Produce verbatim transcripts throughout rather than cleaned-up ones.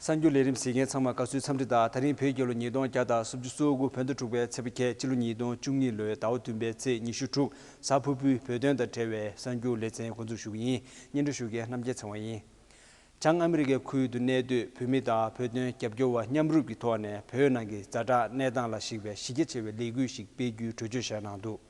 གསར་འགྱུར་ལས་རིམ་གཟིགས་མཁན་ཚང་མ་དགའ་བསུའི་འཚམས་འདྲི་དང་། ད་རིང་བོད་རྒྱལ་ལོ་ཉིས་སྟོང་བརྒྱ་དང་སུམ་ཅུ་སོ་དགུ་བོད་ཟླ་དྲུག་པའི་ཚེས་པ་ཁལ་སྤྱི་ལོ་ཉིས་སྟོང་བཅུ་གཉིས་ལོའི་ཟླ་བ་བདུན་པའི་ཚེས་ཉི་ཤུ་དྲུག་གཟའ་ཕུར་བུའི་བོད་དོན་དང་འབྲེལ་བའི་གསར་འགྱུར་ལེ་ཚན་འགོ་འཛུགས་ཞུ་གི་ཡིན། སྙན་སྒྲོན་ཞུ་མཁན་རྣམ་རྒྱལ་ཚེ་དབང་ཡིན། བྱང་ཨ་མི་རི་ཀའི་ཁུལ་དུ་གནས་སྡོད་བོད་མི་དང་བོད་དོན་རྒྱབ་སྐྱོར་བ་མཉམ་རུབ་ཀྱི་ཐོག་ནས་བོད་ནང་གི་ཛ་དྲག་གནས་སྟངས་ལ་གཞིགས་པའི་གཞི་རྒྱ་ཆེ་བའི་ལས་འགུལ་ཞིག་སྤེལ་རྒྱུའི་གྲོས་ཆོད་བཞག་གནང་འདུག་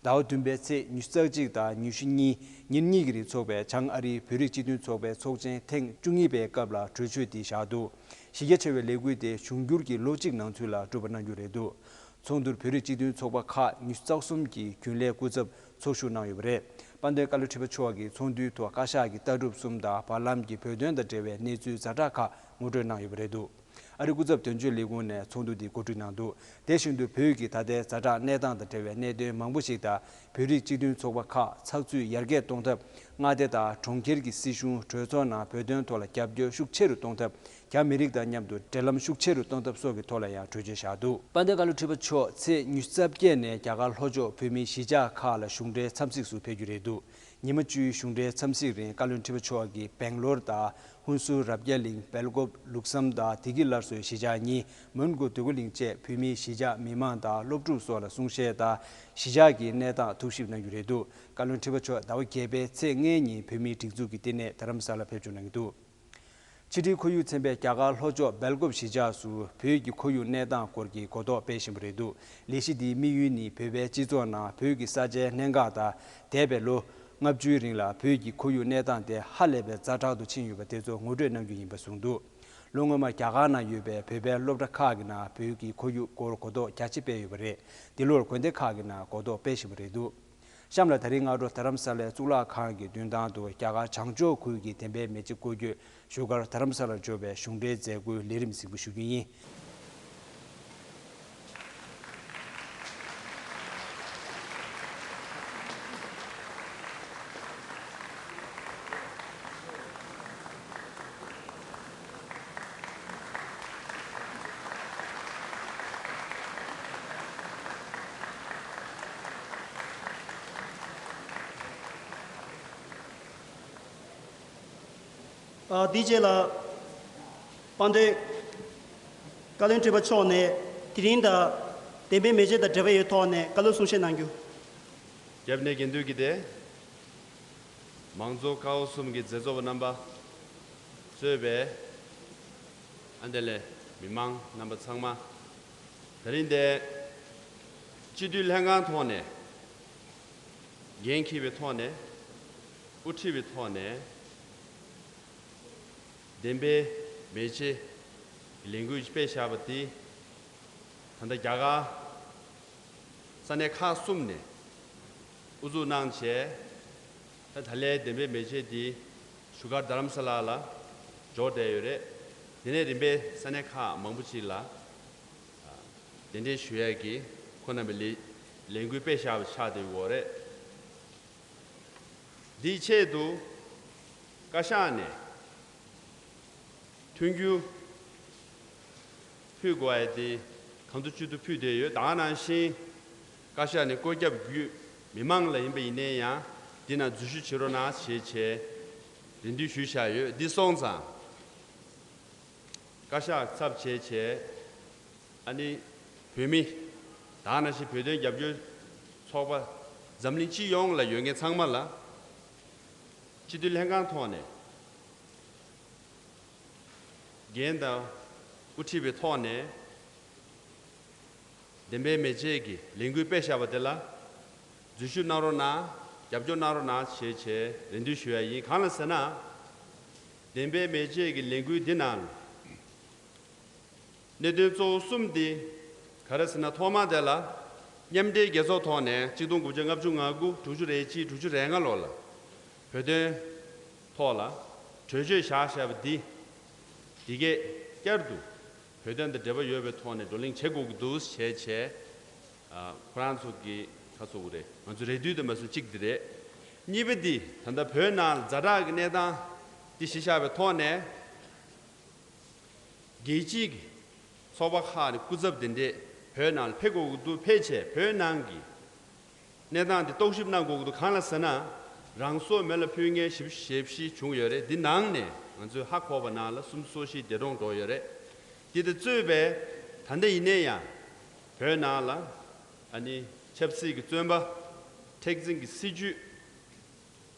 ཟླ་བ་བདུན་པའི་ཚེས་ཉི་ཤུ་རྩ་གཅིག་དང་ཉི་ཤུ་གཉིས་ཉིན་གཉིས་ཀྱི་རིང་འཚོགས་པའི་བྱང་ཨ་རིའི་བོད་རིགས་སྤྱི་མཐུན་ཚོགས་པའི་ཚོགས་ཆེན་ཐེངས་བཅུ་གཉིས་པའི་སྐབས་ལ་གྲོས་ཆོད་འདི་བཞག་འདུག་གཞི་རྒྱ་ཆེ་བའི་ལས་འགུལ་དེ་གཞུང་འགྱུར་གྱི་ལོ་གཅིག་ནང་ཚུད་ལ་གྲུབ་པ་གནང་རྒྱུ་རེད་འདུག་ཚོགས་འདུར་བོད་རིགས་སྤྱི་མཐུན་ཚོགས་པ་ཁག་ཉི་ཤུ་རྩ་གསུམ་གྱི་རྒྱུན་ལས་སྐུ་ཚབ་ཚོགས་ཞུགས་གནང་ཡོད་པ་རེད། དཔལ་ལྡན་བཀའ་བློན་ཁྲི་པ་མཆོག་གིས་ཚོགས་འདུའི་ཐོག་བཀའ་ཤག་གི་ལྟ་གྲུབ་གསུམ་དང་བར་ལམ་གྱི་བོད་དོན་དང་འབྲེལ་བའི་གནས་ཚུལ་ཛ་དྲག་ཁག་ངོ་སྤྲོད་གནང་ཡོད་པ་རེད་འདུག་ཨ་རིའི་སྐུ་ཚབ་དོན་གཅོད་ལས་ཁུངས་ནས་ཚོགས་འདུ་འདི་གོ་སྒྲིག་གནང་འདུག་དེ་བཞིན་དུ་བོད་ཀྱི་ད་ལྟའི་ཛ་དྲག་གནས་སྟངས་དང་འབྲེལ་བའི་གནད་དོན་མང་པོ་ཞིག་དང་། བོད་རིགས་སྤྱི་མཐུན་ཚོགས་པ་ཁག་ཚགས་ཚུད་ཡར་རྒྱས་གཏོང་ཐབས། མངའ་སྡེ་དང་གྲོང་ཁྱེར་གྱི་སྲིད་གཞུང་གྲོས་ཚོགས་ནང་བོད་དོན་ཐོག་ལ་རྒྱབ་སྐྱོར་ཤུགས་ཆེ་རུ་གཏོང་ཐབས། རྒྱ་མི་རིགས་དང་མཉམ་དུ་འབྲེལ་ལམ་ཤུགས་ཆེ་རུ་གཏོང་ཐབས་སོགས་ཀྱི་ཐོག་ལ་ཡང་གྲོས་ཆོད་བཞག་འདུག་དཔལ་ལྡན་བཀའ་བློན་ཁྲི་པ་མཆོག་ཚེས་ཉི་ཤུ་རྩ་བརྒྱད་ནས་རྒྱ་གར་ལྷོ་ཕྱོགས་བོད་མིའི་གཞིས་ཆགས་ཁག་ལ་གཞུང་འབྲེལ་འཚམས་གཟིགས་སུ་ཕེབས་རྒྱུ་རེད་འདུག་ཉི་མ་བཅུའི་གཞུང་འབྲེལ་འཚམས་གཟིགས་རིང་བཀའ་བློན་ཁྲི་པ་མཆོག་གིས་སྦེང་ལོར་དང་ཧུན་སུར་རབ་རྒྱས་གླིང་སྦེལ་ཀོབ་ལུགས་བསམ་དང་བདེ་སྐྱིད་སླར་གསོའི་གཞིས་ཆགས་གཉིས་མོན་གྷོ་འདོད་རྒུ་གླིང་བཅས་བོད་མིའི་གཞིས་ཆགས་མི་མང་དང་སློབ་ཕྲུག་སོགས་ལ་གསུང་བཤད་དང་གཞིས་ཆགས་ཀྱི་གནས་སྟངས་ཐུགས་ཞིབ་གནང་རྒྱུ་རེད་འདུག་བཀའ་བློན་ཁྲི་པ་མཆོག་ཟླ་བ་བརྒྱད་པའི་ཚེས་ལྔའི་ཉིན་བོད་མིའི་སྒྲིག་འཛུགས་ཀྱི་བསྟི་གནས་རྡ་རམ་ས་ལ་ཕེབས་འབྱོར་གནང་གི་འདུག་ཕྱི་དྲིལ་ཁོར་ཡུག་ཚན་པས་རྒྱ་གར་ལྷོ་ཕྱོགས་སྦེལ་ཀོབ་གཞིས་ཆགས་སུ་བོད་ཀྱི་ཁོར་ཡུག་གནས་སྟངས་སྐོར་གྱི་གོ་རྟོགས་སྤེལ་བཞིན་པ་རེད་འདུག་ལས་གཞི་འདིའི་དམིགས་ཡུལ་ནི་བོད་པའི་སྤྱི་ཚོགས་ནང་བོད་ཀྱི་ས་ཆའི་གནད་འགག་དང་། འདས་པའི་ལོ་ལྔ་བཅུའི་རིང་ལ་བོད་ཀྱི་ཁོར་ཡུག་གནས་སྟངས་དེ་ཧ་ལས་པའི་ཛ་དྲག་ཏུ་ཕྱིན་ཡོད་པ་དེ་ཚོ་ངོ་སྤྲོད་གནང་རྒྱུ་ཡིན་པ་གསུངས་འདུག་ལོ་སྔོན་མ་རྒྱ་གར་ནང་ཡོད་པའི་བོད་པའི་སློབ་གྲྭ་ཁག་གི་ནང་བོད་ཀྱི་ཁོར་ཡུག་སྐོར་གོ་རྟོགས་རྒྱ་ཆེ་སྤེལ་ཡོད་པ་རེད། འདི་ལོར་དགོན་སྡེ་ཁག་གི་ནང་གོ་རྟོགས་སྤེལ་བཞིན་པ་རེད་འདུག་གཤམ་ལ་ད་རིང་སྔ་དྲོ་རྡ་རམ་ས་ལའི་གཙུག་ལག་ཁང་གི་མདུན་ཐང་དུ་རྒྱ་གར་བྱང་ཕྱོགས་ཁུལ་གྱི་བདེན་པའི་མེ་ལྕེ་བཀོད་སྐྱོད་བཞུགས་སྒར་རྡ་རམ་ས་ལར་འབྱོར་བའི་གཞུང་འབྲེལ་མཛད་སྒོའི་ལས་རིམ་གཟིགས་འབུལ་ཞུ་རྒྱུ་ཡིན། ཨ། དེའི་རྗེས་ལ། དཔལ་ལྡན་བཀའ་བློན་ཁྲི་པ་མཆོག་ནས་དེ་རིང་དང་བདེན་པའི་མེ་ལྕེ་དང་འབྲེལ་བ་ཡོད་ཐོག་ནས་བཀའ་སློབ་གསུང་བཤད་གནང་རྒྱུ། རྒྱབ་ནས་དགེ་འདུན་གྱི་སྡེ། མང་གཙོ་ཀ་བ་གསུམ་གྱི་མཛད་གཙོ་བ་རྣམ་པ། གཙོས་པའི་ཨ་འདི་ལས་མི་མང་རྣམ་པ་ཚང་མ། ད་རིང་འདི་སྤྱི་འཐུས་ལྷན་ཁང་ཐོག་ནས་འགན་འཁྱེར་བའི་ཐོག་ནས་དབུ་ཁྲིད་པའི་ཐོག་ནས་བདེན་པའི་མེ་ལྕེ་ལས་འགུལ་སྤེལ་བཞག་པ་འདི་ད་ལྟ་རྒྱ་གར་ས་གནས་ཁག་གསུམ་ནས་དབུ་འཛུགས་གནང་བྱས། ད་ད་ལན་བདེན་པའི་མེ་ལྕེ་འདི་བཞུགས་སྒར་རྡ་རམ་ས་ལ་ལ་འབྱོར་བསྡད་ཡོད་རེད། དེ་ནས་རིམ་པས་ས་གནས་ཁག་མང་པོ་ཅིག་ལ་གདན་འདྲེན་ཞུ་ཡས་ཀྱི་ཁོང་རྣམ་པའི་ལས་ལས་འགུལ་སྤེལ་བཞག་པ་ཆགས་བསྡད་ཡོད་རེད། འདིའི་ཆེད་དུ་བཀའ་ཤག་ནས་མཐུན་འགྱུར་ཕུལ་དགོས་ཡ་དེ་གང་ཐུབ་ཅི་ཐུབ་ཕུལ་བསྡད་ཡོད། ད་ག་ནང་བཞིན་བཀའ་ཤག་ནས་བཀོད་ཁྱབ་བརྒྱུད་མི་མང་ལ་ཡིན་པ་ཡིན་ནའི་ཡང་འདི་ནང་འཛུལ་ཞུགས་བྱེད་རོགས་གནང་ཞེས་བྱས་རེ་འདུན་ཞུས་བཞག་ཡོད། འདི་སོང་ཙང་བཀའ་ཤག་ཚབ་བྱས་བྱས་ཨ་ནི་བོད་མི་ད་ག་ནང་བཞིན་བོད་དོན་རྒྱབ་སྐྱོར་ཚོགས་པ་འཛམ་གླིང་སྤྱི་ཡོངས་ལ་ཡོད་མཁན་ཚང་མ་ལ་སྤྱི་འཐུས་ལྷན་ཁང་ཐོག་ནས། འགན་དང་དབུ་ཁྲིད་པའི་ཐོག་ནས་བདེན་པའི་མེ་ལྕེ་གི་ལས་འགུལ་སྤེལ་བཞག་པ་དེ་ལ་འཛུལ་ཞུགས་གནང་རོགས་གནང་། རྒྱབ་སྐྱོར་གནང་རོགས་གནང་ཞེས་བྱས་རེ་འདུན་ཞུ་ཡ་ཡིན། གང་ལ་ཟེར་ན། བདེན་པའི་མེ་ལྕེ་གི་ལས་འགུལ་འདི་ནང་གནད་དོན་གཙོ་བོ་གསུམ་འདི་ག་རེ་ཟེར་ན། ཐོག་མ་དེ་ལ་མཉམ་འབྲེལ་རྒྱལ་ཚོགས་ཐོག་ནས་གཅིག་སྟོང་དགུ་བརྒྱ་ལྔ་བཅུ་ང་དགུ་དྲུག་ཅུ་རེ་གཅིག་དྲུག་ཅུ་རེ་ལྔ་ལོ་ལ་བོད་དོན་ཐོག་ལ་གྲོས་ཆོད་བཞག་བཞག་པ་འདི་འདི་གས་བསྐྱར་དུ་བོད་དོན་དང་འབྲེལ་བ་ཡོད་པའི་ཐོག་ནས་བགྲོ་གླེང་བྱེད་དགོས་ཀྱི་འདུག་ཞེས་བྱས། ཨ། ཁོ་རང་ཚོ་གི་ཁ་ཚོ་གི་རེད། ང་ཚོ་རེ་འདུན་དུ་མ་སོང་གཅིག་འདི་རེད། གཉིས་པ་འདི་ད་ལྟ་བོད་ནང་ཛ་དྲག་གི་གནས་སྟངས་འདི་གཞི་བཞག་པའི་ཐོག་ནས། རྒྱལ་སྤྱིའི་ཚོགས་པ་ཁག་ནས་སྐུ་ཚབ་དེ་འདྲས་བོད་ནང་ལ་ཕེབས་དགོས་ཀྱི་འདུག་ཕེབས་བྱས་བོད་ནང་གི་གནས་སྟངས་དེ་རྟོག་ཞིབ་གནང་དགོས་ཀྱི་འདུག་གང་ལ་ཟེར་ན། རང་སྲོག་མེ་ལ་ཕུལ་མཁན་ཞེ་པོ་ཞེ་པོ་ཅིག་བྱུང་ཡོད་རེད། འདི་ནང་ནས་ ང་ཚོས་ཧ་གོ་བ་ནང་ལ་སུམ་ཅུ་སོ་བཞི་འདས་གྲོངས་འགྲོ་ཡོད་རེད། འདི་དང་གཙོས་པའི་ད་ལྟ་ཡིན་ནའི་ཡང་བོད་ནང་ལ་ཨ་ནི་ཆབ་སྲིད་ཀྱི་བཙོན་པ། མཁྲེགས་འཛིན་གྱི་སྲིད་བྱུས།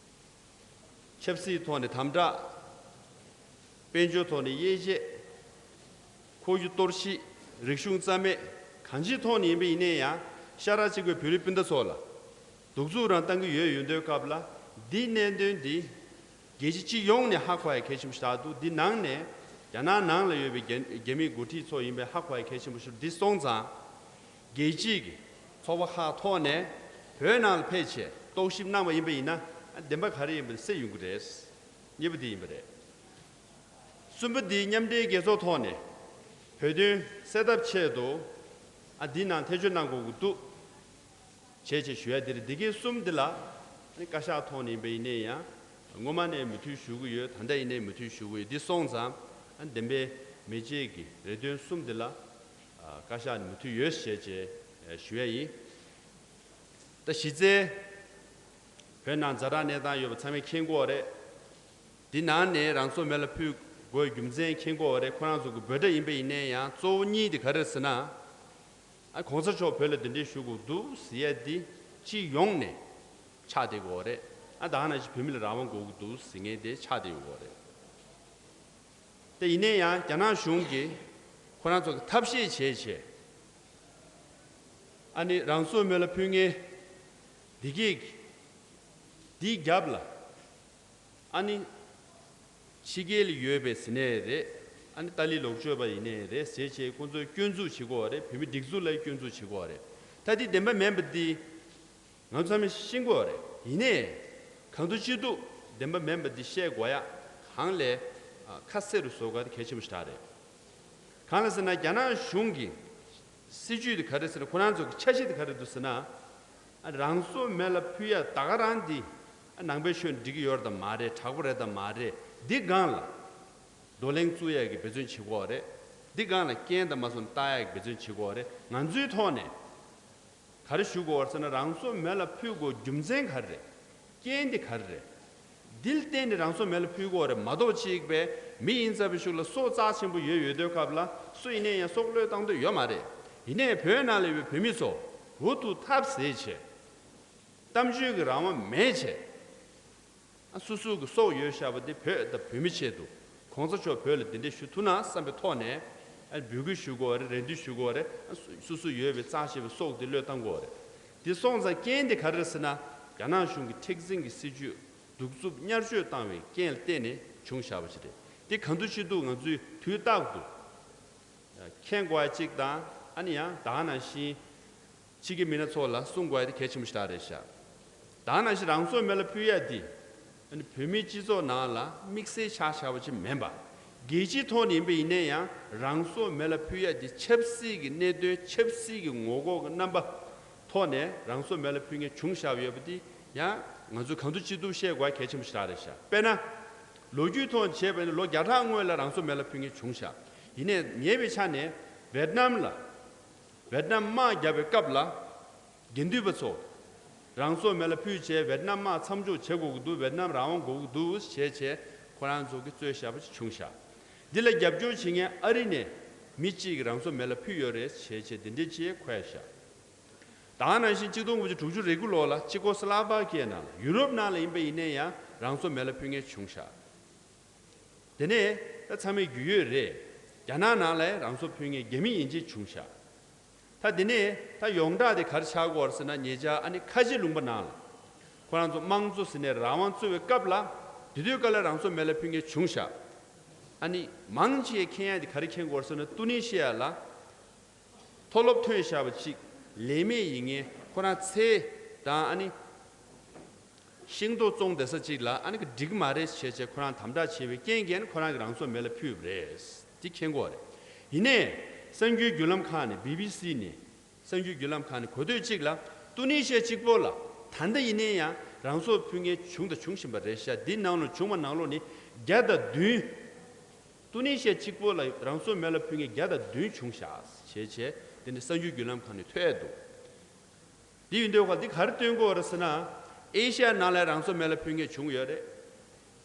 ཆབ་སྲིད་ཐོག་ནས་དམ་དྲག། དཔལ་འབྱོར་ཐོག་ནས་དབྱེ་འབྱེད། ཁོར་ཡུག་གཏོར་བཤིག། རིག་གཞུང་རྩ་མེད། གང་ཅིའི་ཐོག་ནས་ཡིན་པ་ཡིན་ནའི་ཡང་ཤ་ཁྲག་གཅིག་པའི་བོད་རིགས་སྤུན་ཟླ་ཚོ་ལ་གདུག་རྩུབ་རང་བཏང་གི་ཡོད་ཡོད་དུས་སྐབས་ལ། འདིའི་གནད་དོན་འདི་རྒྱལ་སྤྱི་སྤྱི་ཡོངས་ནས་ཧ་གོ་ཡ་གལ་ཆེན་པོ་ཞིག་ཆགས་འདུག་འདི་ནང་ནས་རྒྱ་ནག་ནང་ལ་ཡོད་པའི་རྒྱ་རྒྱ་མིའི་འགོ་ཁྲིད་ཚོ་ཡིན་པའི་ཧ་གོ་ཡ་གལ་ཆེན་པོ་ཞིག་འདི་སོང་ཙང་། རྒྱལ་སྤྱིའི་ཚོགས་པ་ཁག་ཐོག་ནས་བོད་ནང་ལ་ཕེབས་བྱས་རྟོག་ཞིབ་གནང་བ་ཡིན་པ་ཡིན་ན། བདེན་པ་ག་རེ་ཡིན་པ་གསལ་ཡོང་གི་རེད། གཉིས་པ་འདི་ཡིན་པ་རེད། གསུམ་པ་འདི་མཉམ་འབྲེལ་རྒྱལ་ཚོགས་ཐོག་ནས་བོད་དོན་སེལ་ཐབས་ཆེད་དུ། ཨ་འདི་ནང་ཐེ་བྱུས་གནང་དགོས་ཀྱི་འདུག་བྱས་བྱས་ཞུ་ཡ་འདི་རེད། འདི་གའི་གསུམ་འདི་ལ་ཨ་ནི་བཀའ་ཤག་ཐོག་ནས་ཡིན་པ་ཡིན་ནའི་ཡང་། སྔོན་མ་ནས་མོས་མཐུན་ཞུ་གི་ཡོད། ད་ལྟ་ཡིན་ནའི་མོས་མཐུན་ཞུ་གི་ཡོད། འདི་སོང་ཙང་ཨ་ནི་བདེན་པའི་མེ་ལྕེ་གི་རེ་འདུན་གསུམ་འདི་ལ་ཨ་བཀའ་ཤག་ནས་མོས་མཐུན་ཡོད་བྱས་བྱས་ཞུ་ཡ་ཡིན། ད་གཞི་རྩའི་བོད་ནང་ཛ་དྲག་གནས་སྟངས་ཡོད་པ་ཚང་མས་མཁྱེན་གྱི་ཡོད་རེད། འདི་ནང་ནས་རང་སྲོག་མེ་ལ་ཕུལ་དགོས་རྒྱུ་མཚན་མཁྱེན་གྱི་ཡོད་རེད། ཁོ་རང་ཚོ་གི་འབོད་སྒྲ་ཡིན་པ་ཡིན་ནའི་ཡང་གཙོ་བོ་གཉིས་དེ་ག་རེ་ཟེར་ན། ཨ་གོང་ས་མཆོག་བོད་ལ་གདན་འདྲེན་ཞུ་དགོས་འདུག་ཟེར་ཡ་འདི་སྤྱི་ཡོངས་ནས་ཆགས་བསྡད་ཀྱི་ཡོད་རེད། ཨ་ད་ག་ནང་བཞིན་བོད་མི་ལ་རང་དབང་དགོས་ཀྱི་འདུག་ཟེར་མཁན་དེ་ཆགས་བསྡད་ཡོད་རེད། དེ་ཡིན་ནའི་ཡང་རྒྱ་ནག་གཞུང་གིས་ཁོ་རང་ཚོ་གི་ཐབས་ཤེས་བྱས་བྱས། ཨ་ནི་རང་སྲོག་མེ་ལ་ཕུལ་མཁན་འདི་གས་འདིའི་རྒྱབ་ལ་ཨ་ནི་ཕྱི་རྒྱལ་ལ་ཡོད་པའི་ཟེར་ནའི་རེད། ཨ་ནི་ཏཱ་ལའི་ལོག་སྤྱོད་པ་ཡིན་ནའི་རེད་ཟེར་བྱས་ཁོང་ཚོས་སྐྱོན་འཛུགས་བྱེད་ཀྱི་ཡོད་རེད། བོད་མི་སྒྲིག་འཛུགས་ལ་སྐྱོན་འཛུགས་བྱེད་ཀྱི་ཡོད་རེད། ད་འདི་བདེན་པ་མིན་པ་འདི། ང་ཚོ་ཚང་མས་ཤེས་ཀྱི་ཡོད་རེད། ཡིན་ནའི། གང་ཐུབ་ཅི་ཐུབ་བདེན་པ་མིན་པ་འདི་བཤད་དགོས་ཡ་གང་ལས་ཨ་ཁ་གསལ་རུ་བཟོ་དགོས་ཡ་དེ་གལ་ཆེན་པོ་ཞིག་རེད། གང་ལ་ཟེར་ན་རྒྱ་ནག་གཞུང་གི་སྲིད་ཇུས་དེ་ག་རེ་ཟེར་ན། ཁོ་རང་ཚོ་གི་འཆར་གཞི་དེ་ག་རེ་འདུག་ཟེར་ན། ཨ་རང་སྲོག་མེ་ལ་ཕུལ་ཡ་ད་ག་རང་འདི་ཨ་ནང་པའི་ཆོས་འགྲིག་གི་ཡོད་རེད་དམ་མ་རེད། དྲག་པོ་རེད་དམ་མ་རེད། འདི་སྒང་ལ་བགྲོ་གླེང་བཙུགས་ཡ་གི་འབད་བརྩོན་བྱེད་ཀྱི་ཡོད་རེད། འདི་སྒང་ལ་རྐྱེན་དང་མ་སོང་བལྟ་ཡ་གི་འབད་བརྩོན་བྱེད་ཀྱི་ཡོད་རེད། ང་ཚོའི་ཐོག་ནས། ག་རེ་ཞུ་དགོས་རེད་ཟེར་ན། རང་སྲོག་མེ་ལ་ཕུལ་དགོས་རྒྱུ་མཚན་ག་རེ་རེད། རྐྱེན་དེ་ག་རེ་རེད། འདི་ལ་བརྟེན་ནས་རང་སྲོག་མེ་ལ་ཕུལ་དགོས་རེད་མ་གཏོགས། གཅིག་པའི་མི་ཡིན་ཚར་བའི་གཞུག་ལ་སྲོག་རྩ་ཆེན་པོ་ཡོད་ཡོད་དུས་སྐབས་ལ་སུ་ཡིན་ནའི་ཡང་སྲོག་བློས་བཏང་འདོད་ཡོད་མ་རེད། ཡིན་ནའི་བོད་ནང་ལ་ཡོད་པའི་བོད་མི་ཚོ་འུ་ཐུག་ཐབས་ཟད་བྱས། གཏམ་བརྗོད་ཀྱི་རང་དབང་མེད་བྱས། ཨ་སོ་སོ་གི་སྲོག་ཡོད་བཞག་པ་དེ་བོད་དང་བོད་མི་ཆེད་དུ་གོང་ས་མཆོག་བོད་ལ་གདན་འདྲེན་ཞུ་ཐུབ་ན་བསམ་པའི་ཐོག་ནས། ཨ་འབོད་སྐུལ་ཞུ་དགོས་རེད། རེ་འདུན་ཞུ་དགོས་རེད། ཨ་སོ་སོ་ཡོད་པའི་རྩ་ཆེ་བའི་སྲོག་དེ་བློས་བཏང་དགོས་རེད། དེ་སོང་ཙང་རྐྱེན་དེ་ག་རེ་རེད་ཟེར་ན། རྒྱ་ནག་གཞུང་གི་མཁྲེགས་འཛིན་གྱི་སྲིད་བྱུས་གདུག་རྩུབ་ཉར་བཅོས་བཏང་བའི་རྐྱེན་ལ་བརྟེན་ནས་བྱུང་བཞག་པ་ཞིག་རེད། དེ་གང་ཐུབ་ཅི་ཐུབ་ང་ཚོས་དུས་རྟག་ཏུ་མཁྱེན་དགོས་ཡ་གཅིག་དང་། ཨ་ནི་ཡང་ད་ག་ནང་བཞིན། ཕྱི་རྒྱལ་མི་སྣ་ཚོ་ལ་གསུང་དགོས་ཡ་དེ་གལ་ཆེན་པོ་ཞིག་རེད་ཤག་ད་ག་ནང་བཞིན་རང་སྲོག་མེ་ལ་ཕུལ་ཡ་དེ་ཨ་ནི་བོད་མིའི་སྤྱི་ཚོགས་ནང་ལ་དམིགས་བསལ་ཆགས་བཞག་པ་ཅིག་མིན་པ། རྒྱལ་སྤྱིའི་ཐོག་ནས་ཡིན་པ་ཡིན་ནའི་ཡང་རང་སྲོག་མེ་ལ་ཕུལ་ཡ་དེ་ཆབ་སྲིད་ཀྱི་གནད་དོན། ཆབ་སྲིད་ཀྱི་ངོ་ལྐོག་གི་རྣམ་པ་ཐོག་ནས་རང་སྲོག་མེ་ལ་ཕུལ་མཁན་བྱུང་བཞག་ཡོད་པ་དེ་ཡང་ང་ཚོས་གང་ཐུབ་ཅི་ཐུབ་བཤད་དགོས་ཡ་གལ་ཆེན་པོ་ཞིག་རེད་ཤག་དཔེར་ན། ལོ་རྒྱུས་ཐོག་བྱས་པ་ཡིན་ན་ལོ་བརྒྱ་ཕྲག་སྔོན་ལ་རང་སྲོག་མེ་ལ་ཕུལ་མཁན་བྱུང་ཤག་ཡིན་ནའི་ཉེ་བའི་ཆ་ནས་ཝེད་ནམ་ལ། ཝེད་ནམ་དམག་བརྒྱབ་པའི་སྐབས་ལ། དགེ་འདུན་པ་ཚོ་རང་སྲོག་མེ་ལ་ཕུལ་བྱས་ཝེད་ནམ་དམག་མཚམས་འཇོག་བྱེད་དགོས་ཀྱི་འདུག་ཝེད་ནམ་རང་དབང་དགོས་ཀྱི་འདུག་ཞེས་བྱས་ཁོ་རང་ཚོ་གིས་རྩོད་བཞག་པ་ཞིག་བྱུང་ཤག་འདི་ལ་རྒྱབ་སྐྱོར་བྱེད་མཁན་ཨ་རི་ནས་མི་གཅིག་གིས་རང་སྲོག་མེ་ལ་ཕུལ་ཡོད་རེད་ཞེས་བྱས་འདི་འདྲའི་ཅིག་འཁོད་ཤག་ད་ག་ནང་བཞིན་གཅིག་སྟོང་དགུ་བརྒྱ་དྲུག་ཅུ་རེ་དགུ་ལོ་ལ་ཅི་ཀོ་སི་ལ་ཝ་ཀི་ཡའི་ནང་ལ། ཡུ་རོབ་ནང་ལ་ཡིན་པ་ཡིན་ནའི་ཡང་རང་སྲོག་མེ་ལ་ཕུལ་མཁན་བྱུང་ཤག་དེ་ནས་ད་ཚང་མས་རྒྱུས་ཡོད་རེད། རྒྱ་ནག་ནང་ལ་རང་སྲོག་ཕུལ་མཁན་རྒྱ་མི་ཡིན་གཅིག་བྱུང་ཤག་ད་དེ་ནས་ད་ཡོངས་གྲགས་དེ་ག་རེ་ཆགས་ཀྱི་ཡོད་རེད་ཟེར་ན། ཉེ་ཆར་ཨ་ནི་ཁ་ཆེ་ལུང་པ་ནང་ལ་ཁོ་རང་ཚོ་དམངས་གཙོ་ཟེར་ནས་རང་དབང་རྩོད་པའི་སྐབས་ལ། དེ་དུས་སྐབས་ལ་རང་སྲོག་མེ་ལ་ཕུལ་མཁན་བྱུང་ཤག་ཨ་ནི་མང་ཆེ་མཁྱེན་ཡ་དེ་ག་རེ་མཁྱེན་གྱི་ཡོད་རེད་ཟེར་ན། ཏུ་ནི་ཤི་ཡ་ལ། མཐོ་སློབ་ཐོན་བཞག་པ་ཅིག་ལས་མེད་ཡིན་མཁན། ཁོ་རང་ཚེ་དང་ཨ་ནི་ཤིང་ཏོག་བཙོང་བསྡད་ས་ཅིག་ལ་ཨ་ནི་འགྲིག་གི་མ་རེད་བྱས་བྱས་ཁོ་རང་དམ་དྲག་བྱས་པའི་རྐྱེན་གྱིས་ཁོ་རང་གིས་རང་སྲོག་མེ་ལ་ཕུལ་བ་རེད། འདི་མཁྱེན་གྱི་ཡོད་རེད། ཡིན་ནའི་གསར་འགྱུར་བརྒྱུད་ལམ་ཁག་ནས། བི་བི་སི་ནས། གསར་འགྱུར་བརྒྱུད་ལམ་ཁག་ནས་གོ་ཐོས་གཅིག་ལ། ཏུ་ནི་ཤི་ཡ་གཅིག་པོ་ལ་ད་ལྟ་ཡིན་ནའི་ཡང་རང་སྲོག་ཕུལ་མཁན་བྱུང་དང་འབྱུང་བཞིན་པ་རེད་ཤག་འདི་ནང་ལོགས་བྱུང་བ་ནང་ལོགས་ནས་བརྒྱ་དང་བདུན། ཏུ་ནི་ཤི་ཡ་གཅིག་པོ་ལ་རང་སྲོག་མེ་ལ་ཕུལ་མཁན་བརྒྱ་དང་བདུན་བྱུང་ཤག་ཞེས་བྱས་དེ་ནི་གསར་འགྱུར་བརྒྱུད་ལམ་ཁག་ནས་ཐོས་འདུག་འདི་ཡིན་དུས་ཁ་འདི་ག་རེ་སྟོན་གྱི་ཡོད་རེད་ཟེར་ན། ཨེ་ཤ་ཡ་ནང་ལ་རང་སྲོག་མེ་ལ་ཕུལ་མཁན་བྱུང་ཡོད་རེད།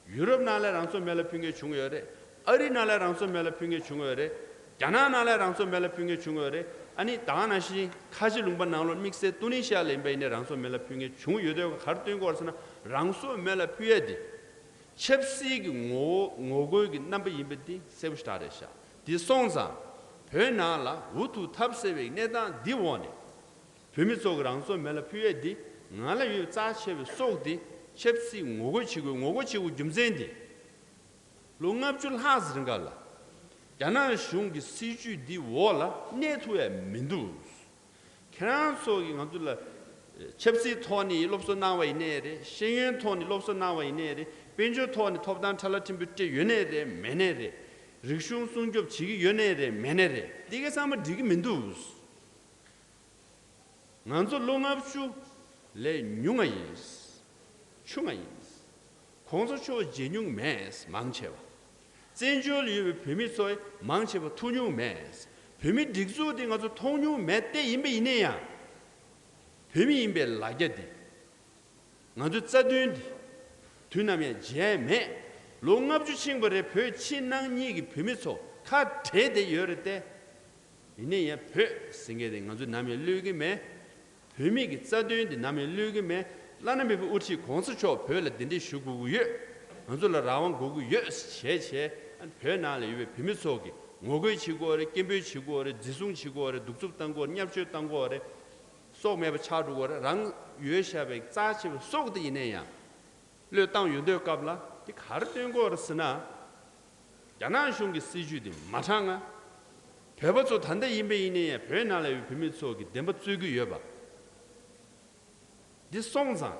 ཡུ་རོབ་ནང་ལ་རང་སྲོག་མེ་ལ་ཕུལ་མཁན་བྱུང་ཡོད་རེད། ཨ་རི་ནང་ལ་རང་སྲོག་མེ་ལ་ཕུལ་མཁན་བྱུང་ཡོད་རེད། རྒྱ་ནག་ནང་ལ་རང་སྲོག་མེ་ལ་ཕུལ་མཁན་བྱུང་ཡོད་རེད། ཨ་ནི་ད་ག་ནང་བཞིན་ཁ་ཆེ་ལུང་པ་ནང་ལོགས་དམིགས་བསལ་ཏུ་ནི་ཤི་ཡ་ལ་ཡིན་པ་ཡིན་ནའི་རང་སྲོག་མེ་ལ་ཕུལ་མཁན་བྱུང་ཡོད་དུས། ག་རེ་སྟོན་གྱི་ཡོད་རེད་ཟེར་ན། རང་སྲོག་མེ་ལ་ཕུལ་ཡ་དེ་ཆབ་སྲིད་ཀྱི་ངོ་བོ་ངོ་རྒོལ་གྱི་རྣམ་པ་ཡིན་པ་དེ་གསལ་པོ་ཞེ་དྲག་རེད་ཤག་དེ་སོང་ཙང་བོད་ནང་ལ་འུ་ཐུག་ཐབས་ཟད་པའི་གནས་སྟངས་འདི་འོག་ནས། བོད་མི་ཚོ་གི་རང་སྲོག་མེ་ལ་ཕུལ་ཡས་འདི། ང་ལ་ཡོད་རྩ་ཆེ་བའི་སྲོག་འདི་ཆབ་སྲིད་ངོ་རྒོལ་བྱེད་དགོས། ངོ་རྒོལ་བྱེད་དགོས་རྒྱུ་མཚན་འདི། ལོ་ལྔ་བཅུ་ལྷག་ཙམ་རིང་ག་ལ་རྒྱ་ནག་གཞུང་གི་སྲིད་ཇུས་འདི་འོག་ལ་གནས་ཐུབ་ཡས་མི་འདུག་ཁྱེད་རང་ཚོ་གིས་ང་ཚོ་ལ་ཆབ་སྲིད་ཐོག་ནས་སློབ་གསོ་གནང་བ་ཡིན་ནའི་རེད། ཤེས་ཡོན་ཐོག་ནས་སློབ་གསོ་གནང་བ་ཡིན་ནའི་རེད། དཔལ་འབྱོར་ཐོག་ནས་ཐོབ་ཐང་ཁྲ་ལ་ཕྲན་བུ་སྤྲད་ཡོད་ནའི་རེད། མེད་ནའི་རེད། རིག་གཞུང་སྲུང་སྐྱོབ་བྱེད་ཀྱི་ཡོད་ནའི་རེད། མེད་ནའི་རེད། འདི་ག་ཚང་མ་འགྲིག་གི་མི་འདུག་ང་ཚོ་ལོ་ལྔ་བཅུ་ལས་ཉུང་ང་ཡིན། ཆུང་ང་ཡིན། གོང་ས་མཆོག་མཇལ་མྱོང་མེད། མང་ཆེ་བ། བཙན་བྱོལ་ལ་ཡོད་པའི་བོད་མི་ཚོ་མང་ཆེ་བ་ཐུག་མྱོང་མེད། བོད་མི་སྒྲིག་འཛུགས་དེ་ང་ཚོ་མཐོང་མྱོང་མེད་དེ། ཡིན་པ་ཡིན་ནའི་ཡང་། བོད་མི་ཡིན་པའི་ལ་རྒྱ་དེ། ང་ཚོའི་རྩ་དོན་འདི་དུས་ནམ་ཡང་བརྗེད་མེད། ལོ་ལྔ་བཅུ་ཕྱིན་པ་རེད། བོད་ཕྱི་ནང་གཉིས་ཀྱི་བོད་མི་ཚོ་ཁ་བྲལ་བསྡད་ཡོད་རེད་དེ། ཡིན་ནའི་ཡང་བོད་ཟེར་མཁན་དེ་ང་ཚོས་ནམ་ཡང་བློས་ཀྱི་མེད། བོད་མི་གི་རྩ་དོན་དེ་ནམ་ཡང་བློས་ཀྱི་མེད། བླ་ན་མེད་པའི་དབུ་ཁྲིད་གོང་ས་མཆོག་བོད་ལ་གདན་འདྲེན་ཞུ་དགོས་ཀྱི་ཡོད། ང་ཚོ་ལ་རང་དབང་དགོས་ཀྱི་ཡོད་ཟེར་བྱས་བྱས། བོད་ནང་ལ་ཡོད་པའི་བོད་མི་ཚོ་གིས་ངོ་རྒོལ་བྱེད་དགོས་རེད། སྐད་འབོད་བྱེད་དགོས་རེད། འཛིན་བཟུང་བྱེད་དགོས་རེད། གདུག་རྩུབ་བཏང་དགོས་རེད། བརྙས་བཅོས་བཏང་དགོས་རེད། སྲོག་མེད་པ་ཆགས་འགྲོ་གི་རེད། རང་ཡོད་བཞག་པའི་རྩ་ཆེ་བའི་སྲོག་དེ་ཡིན་ན་ཡང་བློས་བཏང་ཡོང་དུས་སྐབས་ལ། དེ་ག་རེ་སྟོན་གྱི་ཡོད་རེད་ཟེར་ན། རྒྱ་ནག་གཞུང་གི་སྲིད་ཇུས་དེ་མ་དྲང་ང་། བོད་པ་ཚོ་ད་ལྟ་ཡིན་པ་ཡིན་ན་ཡང་བོད་ནང་ལ་ཡོད་བོད་མི་ཚོ་གི་བདེན་པ་རྩོད་ཀྱི་ཡོད་པ། འདི་སོང་ཙང་།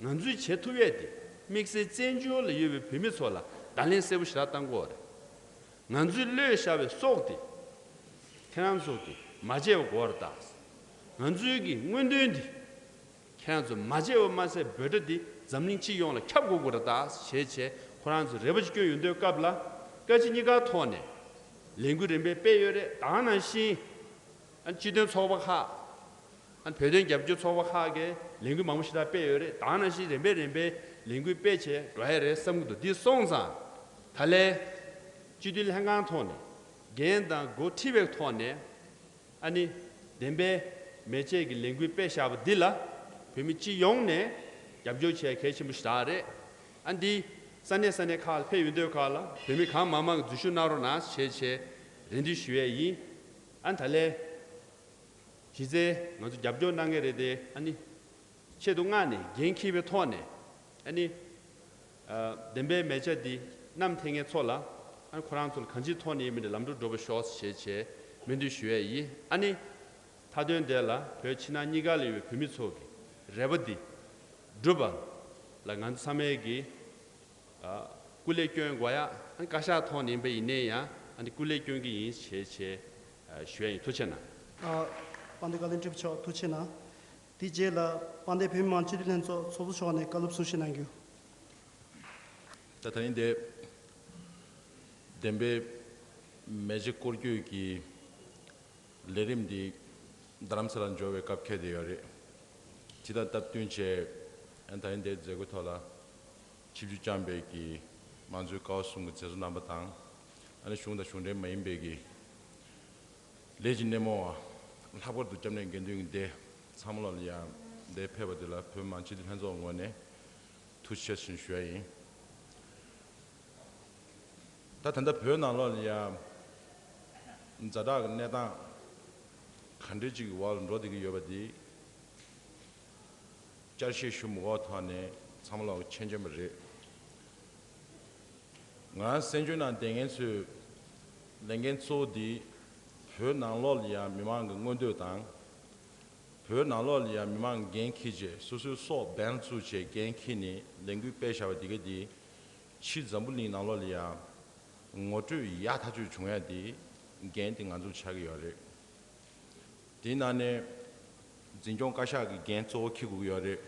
ང་ཚོས་བྱེད་ཐུབ་ཡས་དེ་དམིགས་བསལ་བཙན་བྱོལ་ལ་ཡོད་པའི་བོད་མི་ཚོ་ལ་བརྡ་ལན་གསལ་པོ་ཞེ་དྲག་བཏང་དགོས་རེད། ང་ཚོས་བློས་བཞག་པའི་སྲོག་དེ་ཁྱེད་རང་ཚོ་གིས་མ་བརྗེད་པ་དགོས་རེད་ད། ང་ཚོའི་གི་མངོན་འདོད་འདི་ཁྱེད་རང་ཚོ་མ་བརྗེད་པ་མ་ཟད། འབོད་སྒྲ་འདི་འཛམ་གླིང་སྤྱི་ཡོངས་ལ་ཁྱབ་དགོས་ཀྱི་རེད་ད་ཞེས་བྱས། ཁོ་རང་ཚོས་རེ་བ་ཅིག་བསྐྱོན་ཡོང་དུས་སྐབས་ལ། བཀའ་སྤྱི་གཉིས་ཀའི་ཐོག་ནས་ལས་འགུལ་རིམ་པས་སྤེལ་ཡོད་རེད། ད་ག་ནང་བཞིན་ཨ་སྤྱི་མཐུན་ཚོགས་པ་ཁག་ཨ་བོད་དོན་རྒྱབ་སྐྱོར་ཚོགས་པ་ཁག་གིས་ལས་འགུལ་མང་པོ་ཞིག་ད་སྤེལ་ཡོད་རེད། ད་ག་ནང་བཞིན་རིམ་པས་རིམ་པས་ལས་འགུལ་སྤེལ་བྱས་འགྲོ་ཡ་རེད་བསམ་གྱི་འདུག་འདི་སོང་ཙང་། ད་ལན་སྤྱི་འཐུས་ལྷན་ཁང་ཐོག་ནས་འགན་དང་འགོ་ཁྲིད་པའི་ཐོག་ནས། ཨ་ནི་བདེན་པའི་མེ་ལྕེ་གི་ལས་འགུལ་སྤེལ་བཞག་པ་འདི་ལ་བོད་མི་སྤྱི་ཡོངས་ནས་རྒྱབ་སྐྱོར་བྱེད་གལ་ཆེན་པོ་ཞིག་རེད། ཨ་འདི་ས་གནས་ས་གནས་ཁག་ལ་ཕེབས་ཡོང་དུས་ཁག་ལ་བོད་མི་གང་མང་མང་གིས་འཛུལ་ཞུགས་གནང་རོགས་གནང་ཞེས་བྱས་རེ་འདུན་ཞུ་ཡས་ཡིན། ཨ་ད་ལན་གཞི་རྩའི་ང་ཚོ་རྒྱབ་སྐྱོར་གནང་མཁན་རེད་དེ། ཨ་ནི་ཆེད་དུ་མངགས་ནས་འགན་འཁྱེར་བའི་ཐོག་ནས། ཨ་ནི་ཨ་བདེན་པའི་མེ་ལྕེ་འདི་བསྣམས་ཐེངས་ངེ་ཚོ་ལ། ཨ་ཁོ་རང་ཚོ་ལ་གང་ཅིའི་ཐོག་ནས་ཡིན་མིན་ལམ་འགྲོ་འགྲོ་བ་ཤོག་ཞེས་བྱས་སྨོན་འདུན་ཞུ་ཡས་ཡིན། ཨ་ནི་མཐའ་དོན་དེ་ལ་བོད་ཕྱི་ནང་གཉིས་ཀ་ལ་ཡོད་པའི་བོད་མི་ཚོ་གི་རེ་བ་འདི་འགྲུབ་པ་ལ་ང་ཚོ་ཚང་མས་ཀྱི་ཨ་སྐུ་ལས་སྐྱོན་དགོས་ཡ། ཨ་བཀའ་ཤག་ཐོག་ནས་ཡིན་པ་ཡིན་ནའི་ཡང་ཨ་ནི་སྐུ་ལས་སྐྱོན་གྱི་ཡིན་ཞེས་བྱས་ཨ་ཞུ་ཡ་ཡིན། ཐུགས་རྗེ་གནང་། ཨ་དཔལ་ལྡན་བཀའ་བློན་ཁྲི་པ་མཆོག་ཐུགས་རྗེ་གནང་། དེ་རྗེས་ལ་དཔལ་ལྡན་བོད་མི་མང་སྤྱི་འཐུས་ལྷན་ཚོགས་ཚོགས་གཙོ་མཆོག་ནས་བཀའ་སློབ་གསུང་བཤད་གནང་རྒྱུ། ད་ད་ཡིན་ཏེ། བདེན་པའི་མེ་ལྕེ་སྐོར་སྐྱོད་ཀྱི་ལས་རིམ་འདི་རྡ་རམ་ས་ལར་འབྱོར་བའི་སྐབས་འཁེལ་བསྡད་ཡོད་རེད། དེ་དང་སྟབས་བསྟུན་བྱས། ཨ་ད་ཡིན་ཏེ་མཛད་སྒོའི་ཐོག་ལ་ཆིབས་བསྒྱུར་བསྐྱངས་པའི་གི་མང་གཙོའི་ཀ་བ་གསུམ་གྱི་མཛད་གཙོ་རྣམ་པ་དང་། ཨ་ནི་གཞུང་དང་གཞུང་འབྲེལ་མ་ཡིན་པའི་གི་ལས་ཀྱི་སྣེ་མོ་བ། ལྷག་པར་དུ་སྐྱབས་གནས་དགེ་འདུན་གྱི་སྡེ་ཚང་མ་ལོག་ལ་ཡང་འདིར་ཕེབས་པ་འདི་ལ་བོད་མི་མང་སྤྱི་འཐུས་ལྷན་ཚོགས་ངོས་ནས་ཐུགས་རྗེ་ཆེ་ཞུ་ཡ་ཡིན། ད་ད་ལྟ་བོད་ནང་ལོགས་ལ་ཡང་ཛ་དྲག་གི་གནས་སྟངས་ག་འདྲ་ཅིག་གི་འོག་ལ་འགྲོ་བསྡད་ཀྱི་ཡོད་པ་འདི། བསྐྱར་ཞིབ་ཞུ་མི་དགོས་ཐོག་ནས་ཚང་མ་ལོག་མཁྱེན་མཁྱེན་པ་རེད། ང་བཙན་བྱོལ་ནང་བསྡད་མཁན་ཚོའི་ལས་འགན་གཙོ་བོ་འདི་བོད་ནང་ལོགས་ལ་ཡང་མི་མང་གི་མངོན་འདོད་དང་། བོད་ནང་ལོགས་ལ་ཡང་མི་མང་འགན་འཁྱེར་བྱས། སོ་སོའི་སྲོག་འབེན་བཙུགས་བྱས་འགན་འཁྱེར་ནས་ལས་འགུལ་སྤེལ་བཞག་པ་འདི་ག་འདི་ཕྱི་འཛམ་བུ་གླིང་ནང་ལོགས་ལ་ཡང་ངོ་སྤྲོད་ཡག་ཐག་ཆོད་བྱུང་ཡ་འདི་འགན་འདི་ང་ཚོར་ཆགས་ཀྱི་ཡོད་རེད། དེའི་ནང་ནས་འཛིན་སྐྱོང་བཀའ་ཤག་གི་འགན་གཙོ་བོ་འཁྱེར་དགོས་ཀྱི་ཡོད་རེད།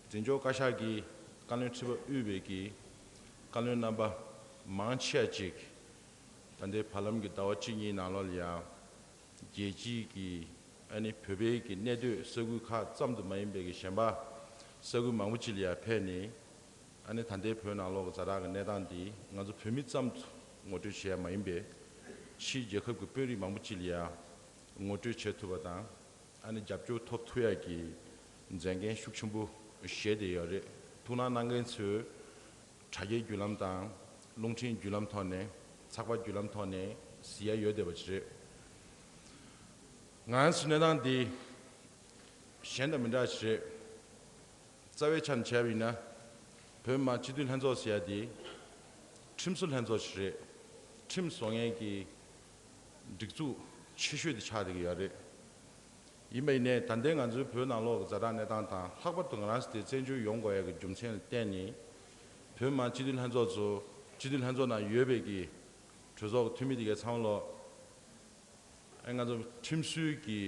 འཛིན་སྐྱོང་བཀའ་ཤག་གི་བཀའ་བློན་ཁྲི་པ་དབུས་པའི་གི་བཀའ་བློན་རྣམ་པ་མང་ཆེ་བ་ཅིག་ད་ལྟའི་བར་ལམ་གྱི་ཟླ་བ་གཅིག་གཉིས་ནང་ལོགས་ལ་ཡང་རྒྱལ་སྤྱིའི་གི་ཨ་ནི་བོད་པའི་གི་གནས་སྡོད་ས་ཁུལ་ཁག་ཙམ་དུ་མ་ཡིན་པའི་གི་གཞན་པ་ས་ཁུལ་མང་པོ་ཅིག་ལ་ཡང་ཕེབས་ནས། ཨ་ནི་ད་ལྟའི་བོད་ནང་ལོགས་ཀྱི་ཛ་དྲག་གི་གནས་སྟངས་འདི་ང་ཚོ་བོད་མི་ཙམ་དུ་ངོ་སྤྲོད་བྱས་ཡ་མ་ཡིན་པའི་ཕྱིའི་རྒྱལ་ཁབ་ཀྱི་དཔོན་རིགས་མང་པོ་ཅིག་ལ་ཡང་ངོ་སྤྲོད་བྱེད་ཐུབ་པ་དང་། ཨ་ནི་རྒྱབ་སྐྱོར་ཐོབ་ཐུབ་ཡ་གི་མཛད་འགན་ཤུགས་ཆེན་པོ་བཞེས་བསྡད་ཡོད་རེད། ཐུགས་སྣང་གནང་མཁན་ཚོས་དྲ་རྒྱའི་བརྒྱུད་ལམ་དང་། རླུང་འཕྲིན་བརྒྱུད་ལམ་ཐོག་ནས། ཚགས་པར་བརྒྱུད་ལམ་ཐོག་ནས་གཟིགས་ཡ་ཡོད་བསྡད་པ་ཅིག་རེད། ང་རང་ཚོའི་གནས་སྟངས་འདི་གཞན་དང་མི་འདྲ་བ་ཞིག་རེད། རྩ་བའི་ཆ་ནས་བྱས་པ་ཡིན་ན། བོད་མི་མང་སྤྱི་འཐུས་ལྷན་ཚོགས་ཟེར་ཡ་དེ་ཁྲིམས་བཟོ་ལྷན་ཚོགས་ཤིག་རེད། ཁྲིམས་བཟོ་མཁན་གྱི་སྒྲིག་འཛུགས་ཆེ་ཤོས་དེ་ཆགས་བསྡད་ཀྱི་ཡོད་རེད། ཡིན་པ་ཡིན་ནའི་ད་ལྟའི་ང་ཚོའི་བོད་ནང་ལོགས་ཀྱི་ཛ་དྲག་གནས་སྟངས་དང་། ལྷག་པར་དུ་ང་རང་ཚོ་དེ་བཙན་བྱོལ་ཡོང་དགོས་ཡ་གི་རྒྱུ་མཚན་ལ་བརྟེན་ནས། བོད་མི་མང་སྤྱི་འཐུས་ལྷན་ཚོགས་ཚོ། སྤྱི་འཐུས་ལྷན་ཚོགས་ནང་ཡོད་པའི་གི་གྲོས་ཚོགས་ཀྱི་འཐུས་མི་དེ་གའི་ཚང་མ་ལོག་ཨེ་ང་ཚོ་ཁྲིམས་བཟོའི་གི་